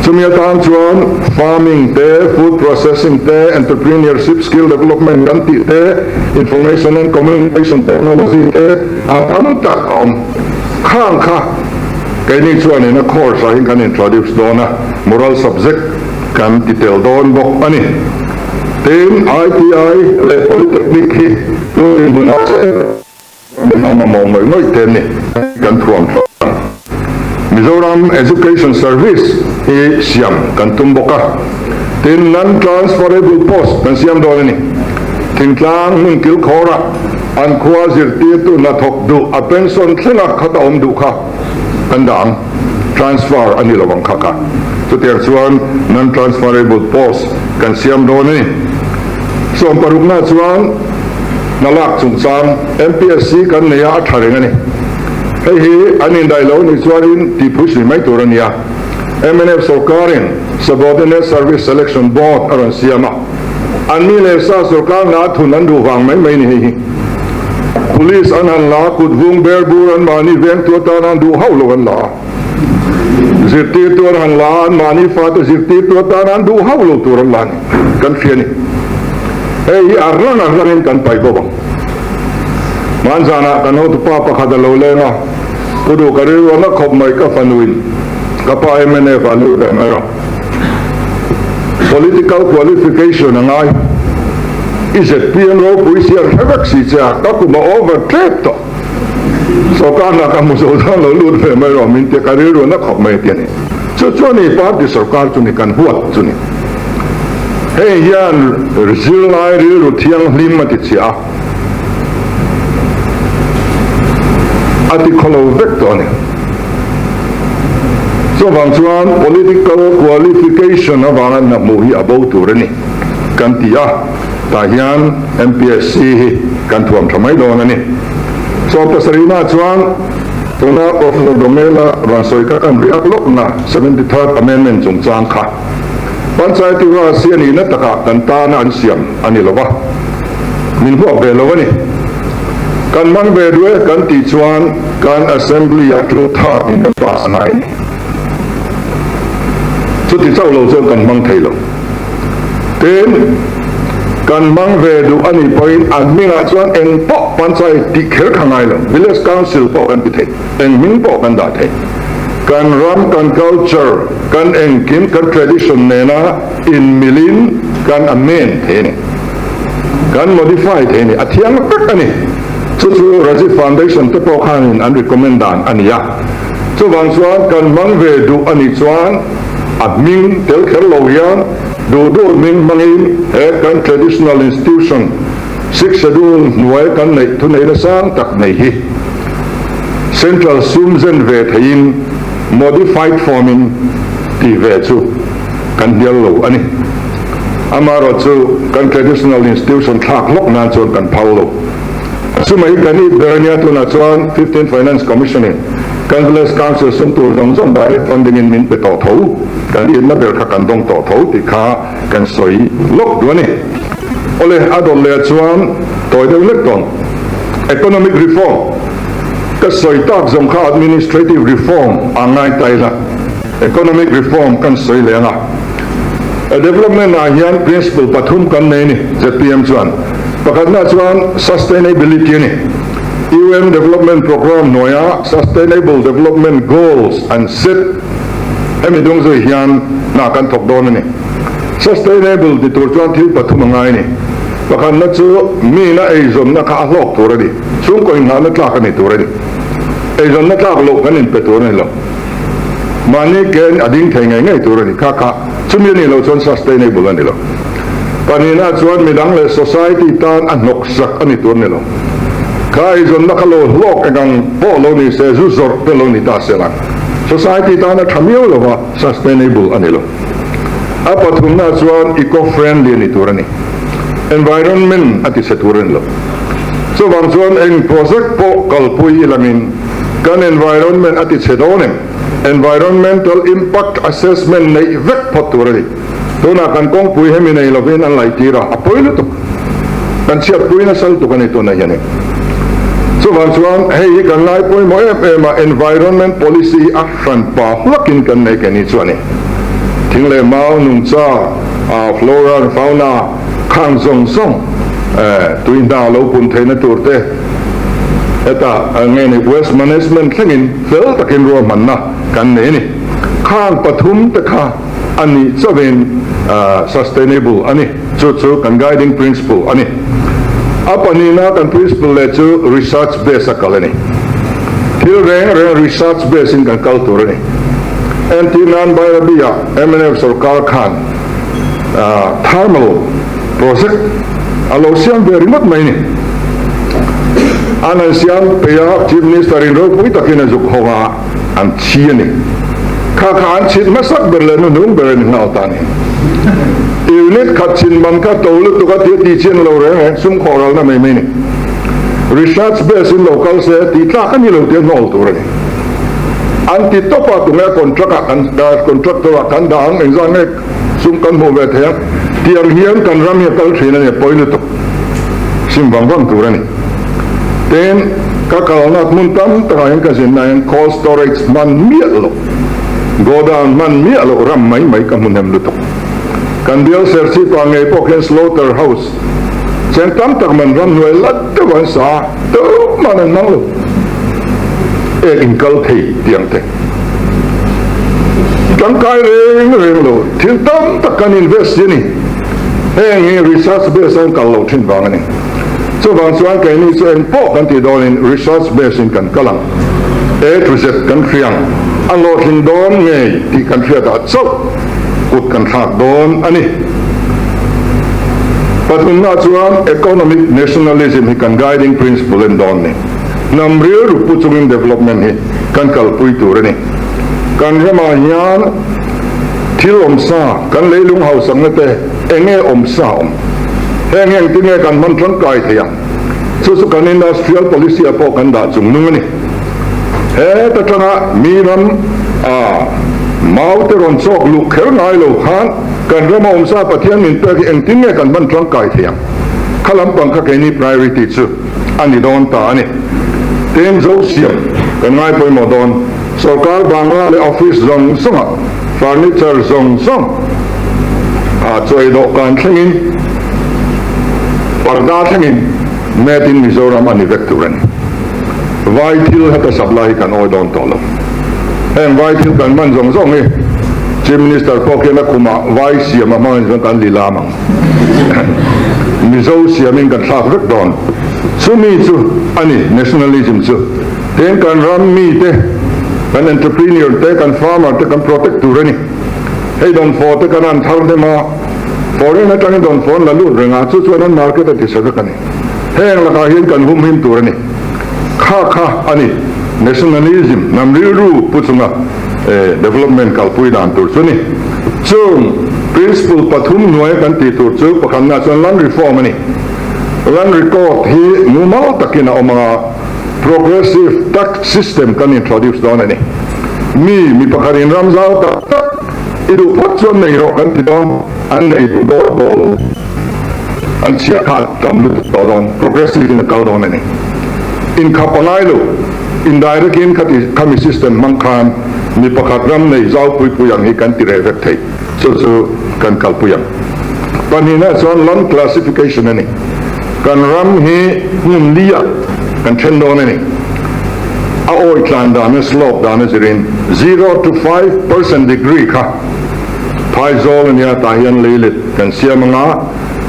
Chumi atan chuan farming te, food processing te, entrepreneurship skill development kan tih te, information and communication technology te a tam tak a awm. Khang kha keini chuanin a course ah hian kan introduce dawn a, moral subject kan ti tel dawn bawk a ni. Tin, ITI leh Polytechnic hi tun hmunah A mamawh ngawih ngawih te ni kan thuam thlawt ang. Mizoram Education Service hi siam kan tum bawk a, tin non-transferable post kan siam dawn a ni. Thingtlang hmun kilkhawrah an khua zirtirtu hnathawk duh a pension thlenga khat a awm duh kha kan dah ang, transfer a ni lo ang kha kha. Chutiang chuan non-transferable post kan siam dawn a ni. Sawmparukna chuan. Hna lak chungchang MPSC kan nei a, a tha reng a ni. Hei hi an indaih lo nih chuanin tihphuisui mai tur a ni a. Mnf sawrkarin Subordinate Service Selection Board a rawn siam a, an mi leh sa sawrkar hna thun an duh vang mai mai ni hei hi. Police an han la, kut vung ber bur an mahni vengtu atana an duh hauh lo an la a. Zirtirtu an han la a, an mahni fate zirtirtu atana an duh hauh lo tur an la a ni. Kan hria a ni. Hei hi a rang a rangin kan paih bawk ang. Hmanzanah kan hotupa pakhat a lo leng a, Pu Duh ka rilru a na khawp mai ka fanuin ka pa mnf ah lut reng a rawh. Political qualification a ngai. I zpm ropui si an hre vek si che a, ka kum a over tep tawh. Sorkar hna ka hmu zo dawn lo lut ve mai rawh min tia ka rilru a na khawp mai a ti a ni. Chu chu a ni party sorkar chu ni kan huat chu ni. Hei hian zirlai rilru thianghlim a ti chhiah a, a ti khawlo vek tawh a ni. Chuvang chuan political qualification avanga hna hmuh hi a bo tur a ni kan ti a, tah hian MPSC hi kan thuam tha mai dawn a ni. Sawmpasarihna chuan tuna Professor Domela rawn sawi kha kan riak lawkna 73rd Amendment chungchang kha. Panchayati Raj hi a nihna takah kan tana an siam a ni lo va, min huap ve lo a ni. Kan hmang ve duh e kan tih chuan kan Assembly a thu thak in kan pass ngai. Chuti chauh lo chuan kan hmang thei lo. Tin, kan hmang ve duh a nih pawhin a hmingah chuan eng pawh Panchayat tih kher kha ngai lo, Village Council pawh kan ti thei, eng hming pawh kan dah thei. Kan ram, kan culture, kan engkim, kan tradition nena inmilin kan amend thei a ni. Kan modify thei a ni. A thiang vek a ni. Chu chu Rajiv Foundation te pawh khanin an recommend dan a ni a. Chuvang chuan kan hmang ve duh a nih chuan a hming tel kher lo hian duh duh hming hmangin he kan traditional institution Sixth Schedule hnuai kan neih thuneihna sang tak nei hi Central sum zen ve theiin modified form in tih ve chu kan hnial lo a ni. Amaherawh chu kan traditional institution thlak hlawk nan chuan kan phal lo. Chumai kan it ber ania tunah chuan Fifteenth Finance Commission in kan Village Council sum tur zawng zawng direct funding in min pe tawh tho, kan itna ber kha kan dawng tawh tho tih kha kan sawi lawk duh a ni. Awle, a dawt leh chuan tawi deuh hlek tawng. Economic reform ka sawi tak zawng kha administrative reform a ngai ta ila, economic reform kan sawi leh ang a. Development ah hian principle pathum kan nei a ni, zpm chuan. Pakhatna chuan sustainability a ni. UN Development Programme hnuaia Sustainable Development Goals an set hemi dung zui hian hna kan thawk dawn a ni. Sustainable ti tur chuan thil pathum a ngai a ni. Pakhatna chu mina eizawnna kha a hlawk tur a ni. Chhungkaw inngahna tlak a ni tur a ni. Eizawnna tlak loh kan inpe tur a ni lo. Mahni ken a ding thei ngei ngei tur a ni. Kha kha chumi a nih loh chuan sustainable a ni lo. Pahnihna chuan midang leh society tan a hnawk sak a ni tur a ni lo. Kha eizawnna kha lo hlawk eng ang pawh lo ni se, zu zawrh te lo ni ta se lang. Society tan a tha miau lo va, sustainable a ni lo. A pathumna chuan eco-friendly a ni tur a ni. Environment a ti chhe tur a ni lo. Chuvang chuan eng project pawh kalpui ilangin kan environment a ti chhe dawn em? Environmental impact assessment neih vek phawt tur a ni. Tunah kan kawngpui hemi nei lovin an laih tir a, a pawi lutuk. Kan chhiatpui nasa lutuk a ni tunah hian. Chuvang chuan hei hi kan ngai pawimawh em em a, environment policy hi a hran pa hlakin kan nei ke ni chu a ni. Thing leh mau, nungcha, flora and fauna khang zawng zawng tui hna lo pun theihna tur te hetah nge ni waste management thlengin fel takin ruahmanna kan nei a ni. Khang pathum te kha a nih chauhin sustainable a ni. Chu chu kan guiding principle a ni. A pahnihna kan principle leh chu research base a kal a ni. Thil reng reng research base in kan kal tur a ni. Entir nan Bairabi ah mnf sorkar khan thermal project a lo siam ve ringawt mai a ni. An han siam peih a, Chief Minister in ropui takin a zuk hawng a. An thi a ni. Kha kha an chhit hmasak ber leh hnuhnung ber a ni nghal ta a ni. Unit khat chhin man kha to lutuk a tia tih chian lo reng reng sum khawh ralna mai mai a ni. Research base in lo kal se tih tlak a ni lo tia hnawl tur a ni. An ti tawp a tunge contract ah kan contractor ah kan dah ang engzah nge sum kan hmuh ve thei ang tiang hian kan ram hi a kal thin a ni a pawi lutuk sim vang vang tur a ni. Tin, ka kalna hmun tam takah hian ka zinna hian cold storage hman miah loh, godown hman miah loh ram mai mai ka hmu hnem lutuk. Kan bial Serchhip-ah ngei pawh khian slaughter house cheng tam tak man ramhnuai la deuh an sa a, tumah an hmang lo. Ek in kal thei tih ang te. Tangkai reng reng lo, thil tam tak kan invest hi a ni. Heng hi research base a an kal loh thin vang a ni. Chuvang chuan keini chu eng pawh kan tih dawnin research base in kan kal ang. A to Z kan hria ang. A hlawhtling dawn ngei tih kan hriatah chauh kut kan thlak dawn a ni. Pathumna chuan economic nationalism hi kan guiding principle en dawn ni. Hnam rilru pu chungin development hi kan kalpui tur a ni. Kan ramah hian thil awmsa, kan leilung hausakna te eng nge awmsa awm? Heng hi engtin nge kan hman tangkai thei ang? Chu chu kan industrial policy ah pawh kan dah chung nung a ni. Heta tanga mi ram ah Mau te rawn chawk luh kher ngai lo khan kan rama awmsa Pathian min pek hi engtin nge kan hman tangkai thei ang? Kha lampang kha keini priority chu a ni dawn ta a ni. Tin, zo siam kan ngai pawimawh dawn. Sorkar bangla leh office zawng zawngah furniture zawng zawng a chawi dawhkan thlengin parda thlengin Made in Mizoram a ni vek tur a ni. Vai thil heta supply hi kan awi dawn tawh lo. Heng vai thil kan hman zawng zawng hi Chief Minister pawh khian a khumah vai siam a hmang a ni chuan kan lilam ang. Mizo siamin kan thlak vek dawn. Chumi chu a ni nationalism chu. Tin kan ram mite, kan entrepreneur te, kan farmer te kan protect tur a ni. Hei dawnfawh te kan an thar hnem a, foreign atangin dawnfawh an la lut reng a, chu chuan an market a ti sa vek a ni. Heng lakah hian kan humhim tur a ni. Kha kha a ni nationalism, hnam rilru pu chunga development kalpui dan tur chu a ni. Chung principle pathum hnuaia kan tih tur chu pakhatnaah chuan land reform a ni. Land record hi mumal takin a awm ang a, Progressive tax system kan introduce dawn a ni. Mi, mi pakhatin ram zau tak tak i duh phawt chuan nei rawh kan ti dawn, an nei duh dawn tawh lo. An chhiah kha a tam lutuk tawh dawn, progressive in a kal dawn a ni. Inkhap a ngai lo, indirect in khati khami system hmang khan mi pakhat ram nei zau pui pui ang hi kan ti reh vek thei. Chu chu kan kalpui ang. Pahnihna chuan land classification a ni. Kan ram hi hmun lia kan then dawn a ni. A awi tlan dana slope dana zirin zero to 5% degree kha phai zawl a nia tah hian leilet kan siam anga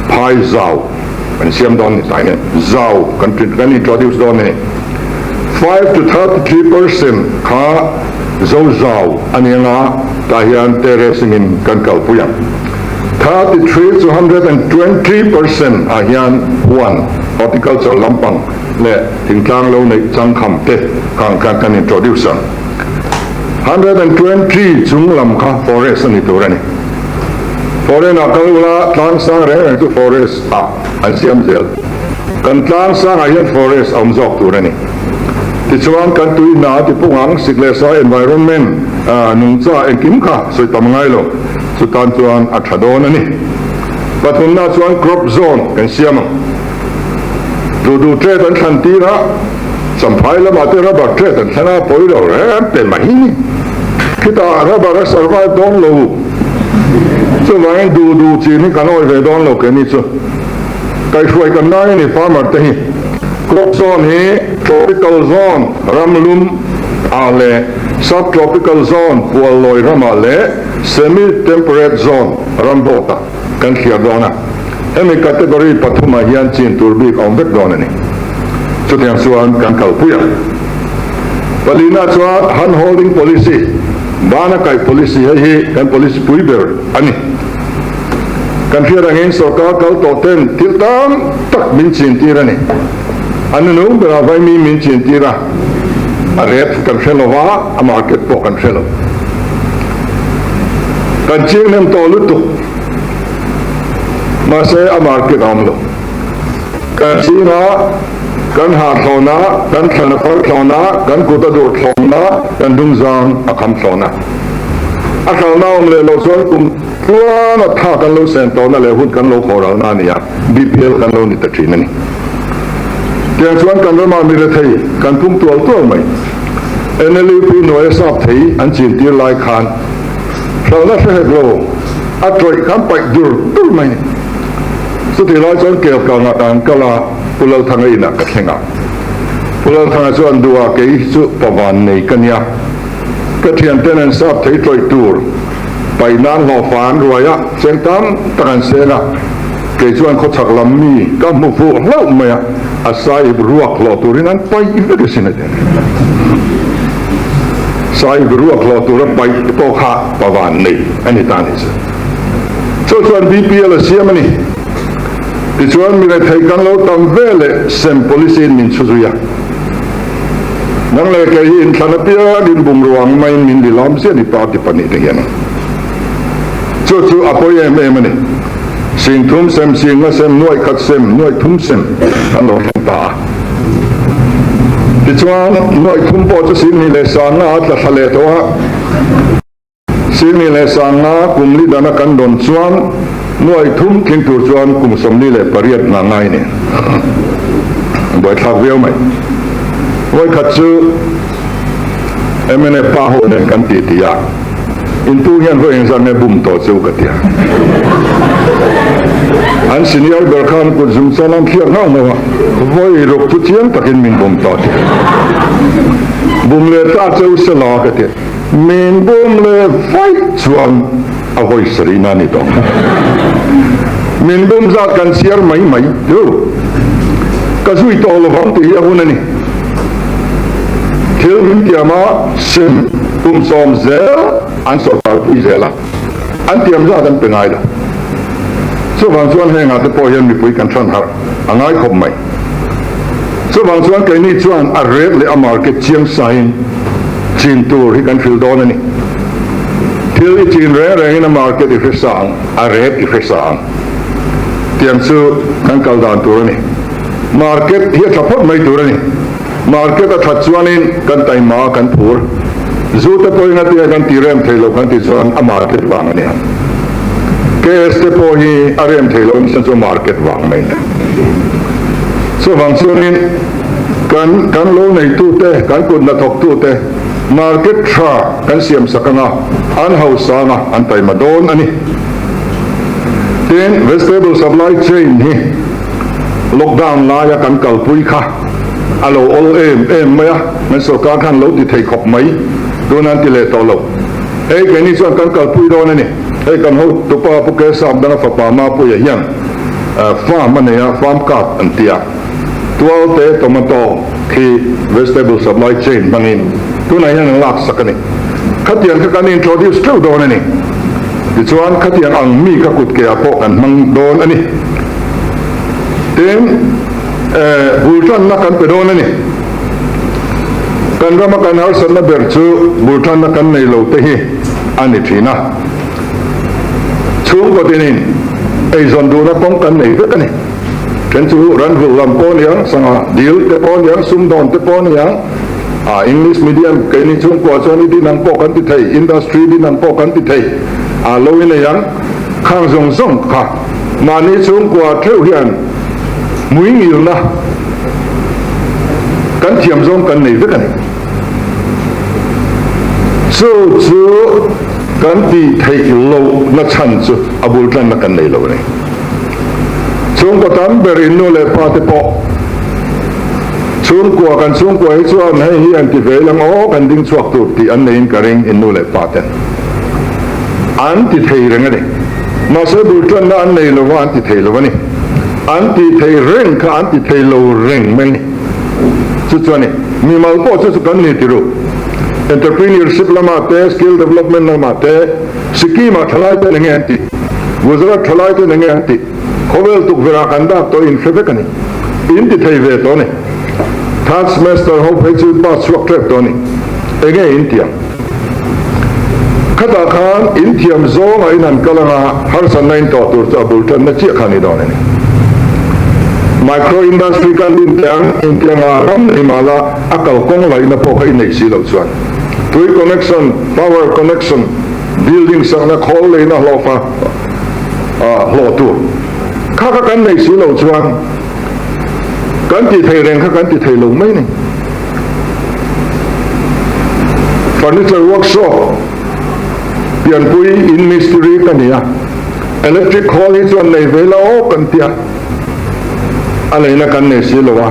phai zau kan siam dawn a ni tah hian zau kan kan introduce dawn a ni. 5 to 33% kha zo zau a ni anga tah hian terracing in kan kalpui ang. 33 to 120% ah hian huan, horticulture, lampang leh thingtlang lo neih changkham te khan khan kan introduce ang. 120 chung lam kha forest a ni tur a ni. Foreign ah kal ula tlang sang reng reng chu forest ah an siam zel. Kan tlang sang ah hian forest a awm zawk tur a ni. Tichuan kan tui hna a tipung ang, sik leh sa environment nungcha engkim kha sawi tam ngai lo. Chutan chuan a tha dawn a ni. Pathumna chuan crop zone kan siam ang. Duh duh trade an thlan tir a, Champhai lamah te rubber trade an thlan a, pawi lo reng pe mai ni. Khitah rubber a survive dawn lo. Chuvangin duh duh chin hi kan awi ve dawn lo keini chu. Kaihhruai kan ngai a ni farmer te hi. Crop zone hi tropical zone ram lum ah leh sub-tropical zone puallawi ramah leh Semi-temperate zone ram bawkah kan thliar dawn a, hemi category pathumah hian chin tur bik a awm vek dawn a ni. Chutiang chuan kan kalpui a. Palina chuan hand holding policy, bana kaih policy hei hi kan policy pui ber a ni. Kan hriat angin sorkar kal tawh ten thil tam tak min chin tir a ni. A nunung berah vaimi min chin tir a, a rate kan hre lo va, a market pawh kan hre lo. Kan ching hnem tawh lutuk. Mahse a market a awm lo. Kan ching a, kan hah thlawn a, kan thlan a far thlawn a, kan kut a dur thlawn a, kan dungzang a kham thlawn a. A hralhna awm leh loh chuan kum tluan a tha kan lo sen tawhna leh hun kan lo khawhralna a ni a, BPL kan lo ni ta thin a ni. Tiang chuan kan ramah mi rethei kan pum tual tual mai. NLUP hnuaia sap thei an chin tir lai khan hralhna hre hek lo a tawih khan paih dur dur mai. Chutih lai chuan kel kangah ka han kal a, Pu Lalthanga inah ka thleng a. Pu Lalthanga chuan duh a kei hi chu pavan nei ka nia, ka thianten an sap thei tawih tur paih nan hlawhfa an ruai a, cheng tam tak an seng a, kei chuan khawchhak lam mi ka hmu fuh hlauh mai a, a sahib ruak hlawh turin an paih vek asin a ti. Sahib ruak hlawh tura paih pawh kha pavan nei a ni ta a nih chu. Chu chuan BPL a siam a ni. Tichuan mi rethei kan lo tam ve leh sem policy in min chhu zui a. Nang leh kei hi inthlan apiangin bumruang maiin min lilam ziah ni party pahnihte hian. Chu chu a pawi em em a ni. Sing thum sem, sing nga sem, nuaih khat sem, nuaih thum sem kan lo thleng ta a. Tichuan, nuaih thum pawh chu sing hnih leh sang nga a tla thla leh tawh a. Singni leh Sanga kum li dana kan dawn chuan nuai thum tling tur chuan kum 48 hna ngai nen buaithlak viau mai. Vawikhat chu mnf pa ho nen kan ti ti a, intu hian vawi engzat nge bum tawh chu ka ti a. An senior ber khan kut zum chuan an thliak nghauh nghauh a, vawi ruk chu chiang takin min bum tawh ti a. Bum leh ta cheu se la ka ti a. Min bum leh vaih chuan a vawi sarihna a ni tawh. Min bum zat kan chhiar mai mai chu ka zui tawh lovang tih hi a hun a ni. Thil min tiam a sem kum sawm zel an sawrkar pui zel a, an tiam zat an pe ngai lo. Chuvang chuan hengah te pawh hian mipui kan hran harh a ngai khawp mai. Chuvang chuan keini chuan a rate leh a market chiang sain chin tur hi kan hrilh dawn a ni. Thil i chin reng rengin a market i hre sa ang, a rate i hre sa ang. Tiang chu kan kal dan tur a ni. Market hi a tha phawt mai tur a ni. Market a that chuanin kan taima a kan phur. Zu te pawhin a tia kan ti rem thei lo kan ti chuan a market vang a nia. KS te pawh hi a rem thei lo nasa chu market vang mai a ni. Chuvang chuanin kan kan lo neitute, kan kut hnathawktute market tha kan siam sak anga an hausa anga an taima dawn a ni. Tin, vegetable supply chain hi lockdown laia kan kalpui kha a lo awl em em mai a, kan sorkar khan lo ti thei khawp mai, tun an ti leh tawh lo. Hei keini chuan kan kalpui dawn a ni. Hei kan hotupa Pu Kesam danga fapa Mapuia hian farm a nei a, farm card an ti a, tualte tomato khi vegetable supply chain hmangin tunah hian an lak sak a ni. Khatiang kha kan introduce teuh dawn a ni. Tichuan khatiang ang mi kha kut ke ah pawh kan hmang dawn a ni. Tin, bul tanna kan pe dawn a ni. Kan rama kan harsatna ber chu bul tanna kan nei lo te hi a ni thin a. Chhungkaw tinin eizawn duhna kawng kan nei vek a ni. Then chu ranvulh lam pawh a ni ang, sangha dil te pawh a ni ang, sumdawn te pawh a ni ang, ah English medium keini chhungkua chuan i din ang pawh kan ti thei, industry din ang pawh kan ti thei, ah lo i nei ang, khang zawng zawng kha mahni chhungkua theuh hian mui ngilna kan thiam zawng kan nei vek a ni. Chu chu kan tih theih loh na chhan chu a bul tanna kan nei lo a ni. Chhungkaw tam ber in nu leh pa te pawh chhungkua kan chhungkua hi chuan hei hi an ti ve lang aw kan ding chhuak tur tih an neiin ka ring in nu leh pa ten an ti thei reng a ni. Mahse bul tanna an nei lo va an ti thei lo a ni. An ti thei reng kha an ti thei lo reng mai a ni. Chu chuan i mimal pawh chu chu kan ni ti ru. Entrepreneurship lamah te, skill development lamah te, Sikkim-ah thalai ten enge an tih? Gujarat thalai ten enge an tih? Khawvel tukverh-ah kan dak tawh in hre vek a ni. In ti thei ve tawh a ni. Third semester ho phei chu pass chhuak tep tawh a ni. Enge in ti ang? Khatah khan in thiam zawngah in han kal anga harsatna in tawh tur chu a bul tanna chiah kha a ni dawn a ni. Micro industry kan din teh ang, intianga ram nei mahla a kalkawng laihna pawh kha i nei si loh chuan tui connection, power connection, building sakna khawl leina hlawhfa hlawh tur kha kha kan nei si loh chuan kan tih thei reng kha kan ti thei lo mai a ni. Furniture workshop pianpui in mistiri ka ni a, electric khawl hi chuan nei ve la aw kan tia, a leina kan nei si lo a,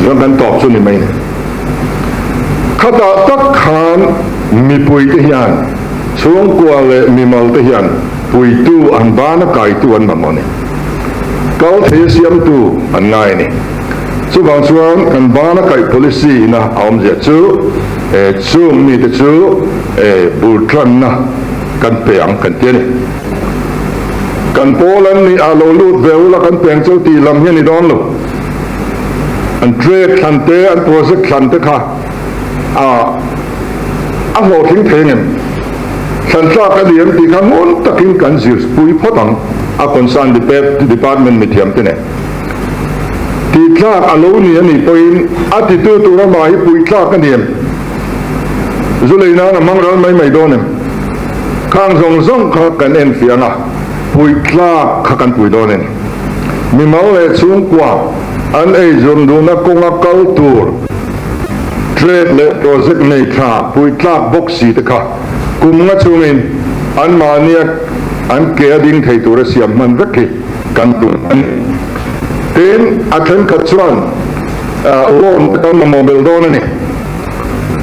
chuan kan tawp chu ni mai ni. Khatah tak khan mipui te hian chhungkua leh mimal te hian puitu an bana kaitu an mamawh a ni. Kal thei a siamtu an ngai a ni. Chuvang chuan kan bana kaih policy ina a awmzia chu chung mite chu bul tanna kan pe ang kan ti a ni. Kan pawl an nih a lo lut ve ula kan peng chu tih lam hi a ni dawn lo. An trade thlan te, an project thlan te kha a a hlawhtling thei ang em? Thlan tlak a ni em tih kha ngun takin kan zir pui phawt ang a concern department mithiam te nen. Tih tlak a lo ni a nih pawhin a titu tur amah hi puih tlak a ni em? Zu lei nan a hmang ral mai mai dawn em? Khang zawng zawng kha kan en fiang a, puih tlak kha kan pui dawn a ni. Mimal leh chhungkua an eizawn duhna kawnga kal tur trade leh project nei tha puih tlak bawk si te kha kum nga chungin anmahnia an ke a ding thei tura siam hman vek hi kan tum a ni. Tin, a thenkhat chuan loan te kan mamawh belh dawn a ni.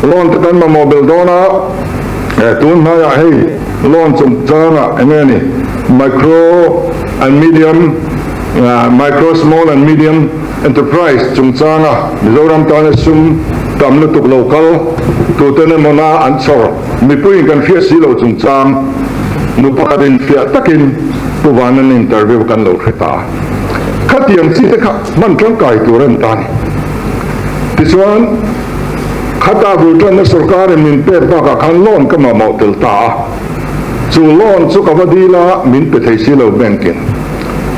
Loan te kan mamawh belh dawn a, tun hnaiah hei loan chungchangah eng nge ni micro and medium, micro, small and medium enterprise chungchanga Mizoram tana sum tam lutuk lo kal tuten emaw na an chhawr mipuiin kan hriat si lo chungchang nu pakhatin fiah takin Pu Vanan interview kan lo hre ta a, khatiang chi te kha hman tangkai tur a ni ta a ni. Tichuan, khata bul tanna sorkarin min pek bakah khan loan ka mamawh tel ta a, chu loan chu ka va dil a, min pe thei si lo bank-in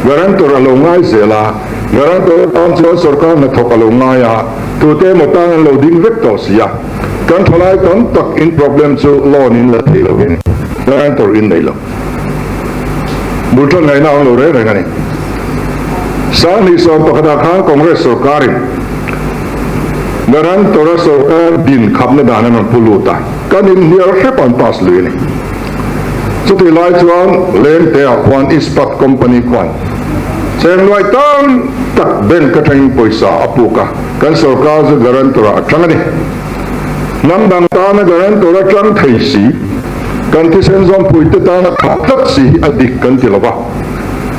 guarantor a lo ngai zel a, guarantor atan chuan sorkar hnathawk a lo ngai a, tute emaw tan an lo ding vek tawh si a, kan thalai tam tak in problem chu loan in la thei lovin guarantor in nei lo. Bul tan ngaihna ang lo reng reng a ni. Sanghnih 11ah khan Congress sorkarin Guarantor-a sorkar din khapna dan an rawn pu lut a, kan inhnial hrep an pass lui a ni. Chutih lai chuan Lengte-ah khuan Ispat Company khuan cheng nuai tam tak bank atangin pawisa a puk a, kan sorkar chu Guarantor-ah a tang a ni. Hnam dang tana Guarantor a tang thei si. Kan thisen zawmpuite tana khap tlat si hi a dik kan ti lo va,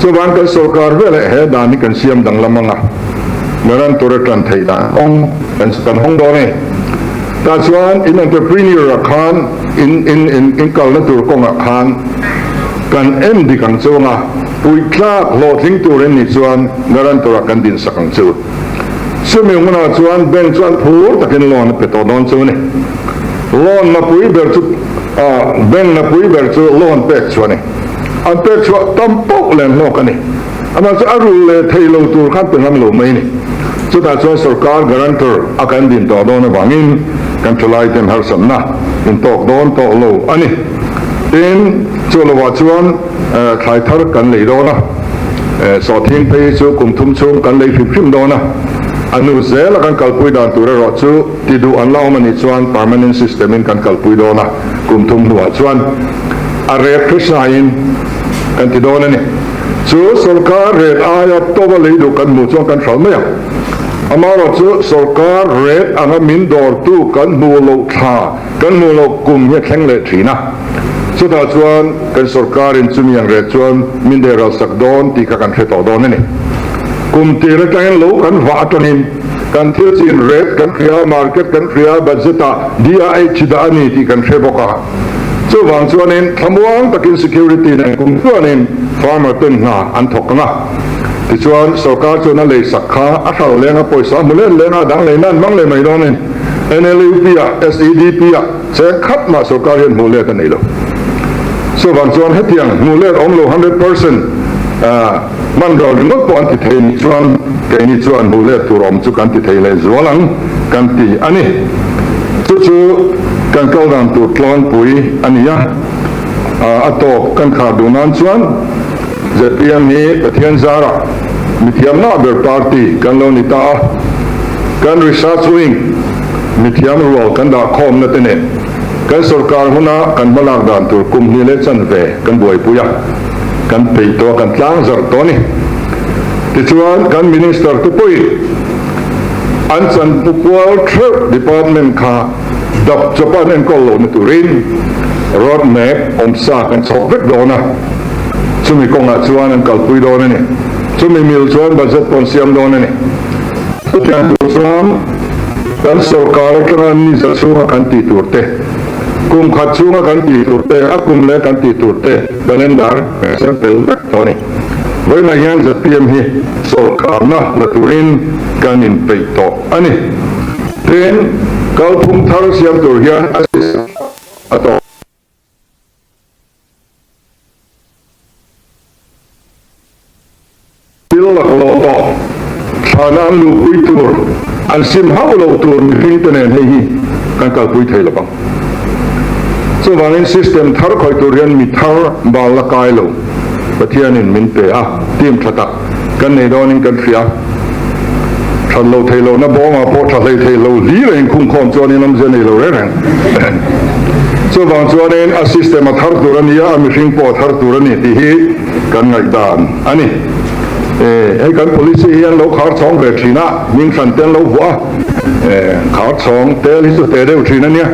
chuvang kan sorkar veleh he dan hi kan siam danglam anga guarantor a tan theih dan hawng kan kan hawng dawn e. Tah chuan in entrepreneur ah khan in in in in kalna tur kawngah khan kan en dik ang chu anga puih tlak hlawhtling tur in nih chuan guarantor ah kan din sak ang chu. Chumi hunah chuan bank chuan phur takin loan a pe tawh dawn chu a ni. Loan na pui ber chu bank na pui ber chu loan pek chu a ni. An pek chhuah tam poh len hlawk a ni. Amah chu a rul leh thei lo tur khan pe ngam lo mai a ni. Chutah chuan sorkar guarantor a kan din tawh dawn avangin kan thalai ten harsatna in tawk dawn tawh lo a ni. Tin, chu lovah chuan thlai thar kan lei dawn a. Sawhthing phei hi chu kum thum chhung kan lei hrim hrim dawn a, a hnu zela kan kalpui dan tur erawh chu ti duh an la awm a nih chuan permanent system in kan kalpui dawn a, kum thum hnuah chuan a rate hrisaiin kan ti dawn a ni. Chu sorkar rate aia tova lei duh kan hmuh chuan kan hralh mai ang. Amaherawh chu sorkar rate anga min dawrtu kan hmuh loh thla, Kan hmuh loh kum hi a thleng leh thin a, chutah chuan kan sorkarin chumi ang reh chuan min deh ral sak dawn tih kha kan hre tawh dawn a ni. Kum tir atangin lo kan vah atangin kan thil chin rate kan hria, market kan hria, budget ah DIH dah a ni tih kan hre bawk a. Chuvang chuanin thlamuang takin security nen kum tluanin farmer ten hna an thawk ang a. Tichuan sorkar chuan a lei sak kha a hral leng a, pawisa a hmu let leng a, a dang lei nan hmang leh mai dawn a ni. NLUP-ah, SEDP-ah cheng khat mah sorkar hian hmuh let a nei lo. Chuvang chuan hetiang hmuh let awm lo 100% hman ro ringawt pawh an ti thei nih chuan keini chuan hmuh let tur awm chu kan ti thei leh zual ang kan ti a ni. Chu chu kan kal dan tur tlangpui a ni a, a tawp kan khar duh nan chuan ZPM hi Pathian zarah mithiam ngah ber party kan lo ni ta a, kan research wing mithiam rual kan dah khawmna te nen kan sorkar huna kan hmalak dan tur kum hnih leh chanve kan buaipui a, kan peih tawh a, kan tlang zarh tawh a ni. Tichuan kan minister te pawhin an chanpu kual theuh department kha dap chawpa an enkawl lohna turin road map awmsa kan chhawk vek dawn a. Chumi kawngah chuan an kalpui dawn a ni. Chumi mil chuan budget pawh an siam dawn a ni. Chutiang tur chuan kan sorkar atanga ni za chhunga kan tih tur te, kum khat chhunga kan tih tur te, a kum leh kan tih tur te calendar kan siam fel vek tawh a ni. Vawiinah hian zpm hi sorkarna la turin kan inpeih tawh a ni. Tin, kalphung thar siam tur hian a system a tawp. Thil laklawh tawh thlana an luhpui tur, an sim hauh loh tur mihring te nen hei hi kan kalpui thei lo vang. Chuvangin system thar khawih tur hian mi thar bal la kai lo Pathianin min pe a, team tha tak kan nei dawnin kan hria. That lo thei lohna bawngah pawh tha hlei thei lo hlir a inkhungkhawm chuanin awmzia nei lo reng reng. Chuvang chuanin a system a thar tur a nia, a mihring pawh a thar tur a ni tih hi kan ngaihdan a ni. Hei kan policy hi an lo khar chhawng ve thin a, hming hran te an lo vuah a, khar chhawng tel hi chu te deuh thin a nia.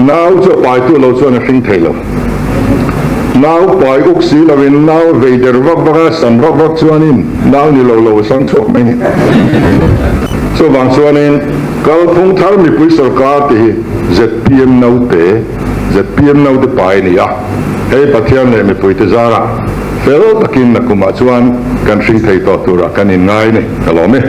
Nau chu a paitu lo chuan a hring thei lo. Nau pai uk si loin nau vei der vak vak a, sam vak vak chuanin nau ni lo lo a sang chhuak mai ni. Chuvang chuanin kalphung thar mipui sorkar tih hi zpm naute, zpm naute pai a ni a, hei Pathian leh mipuite zarah fel takin nakumah chuan kan hring thei tawh turah kan inngai a ni. Ka lawm e.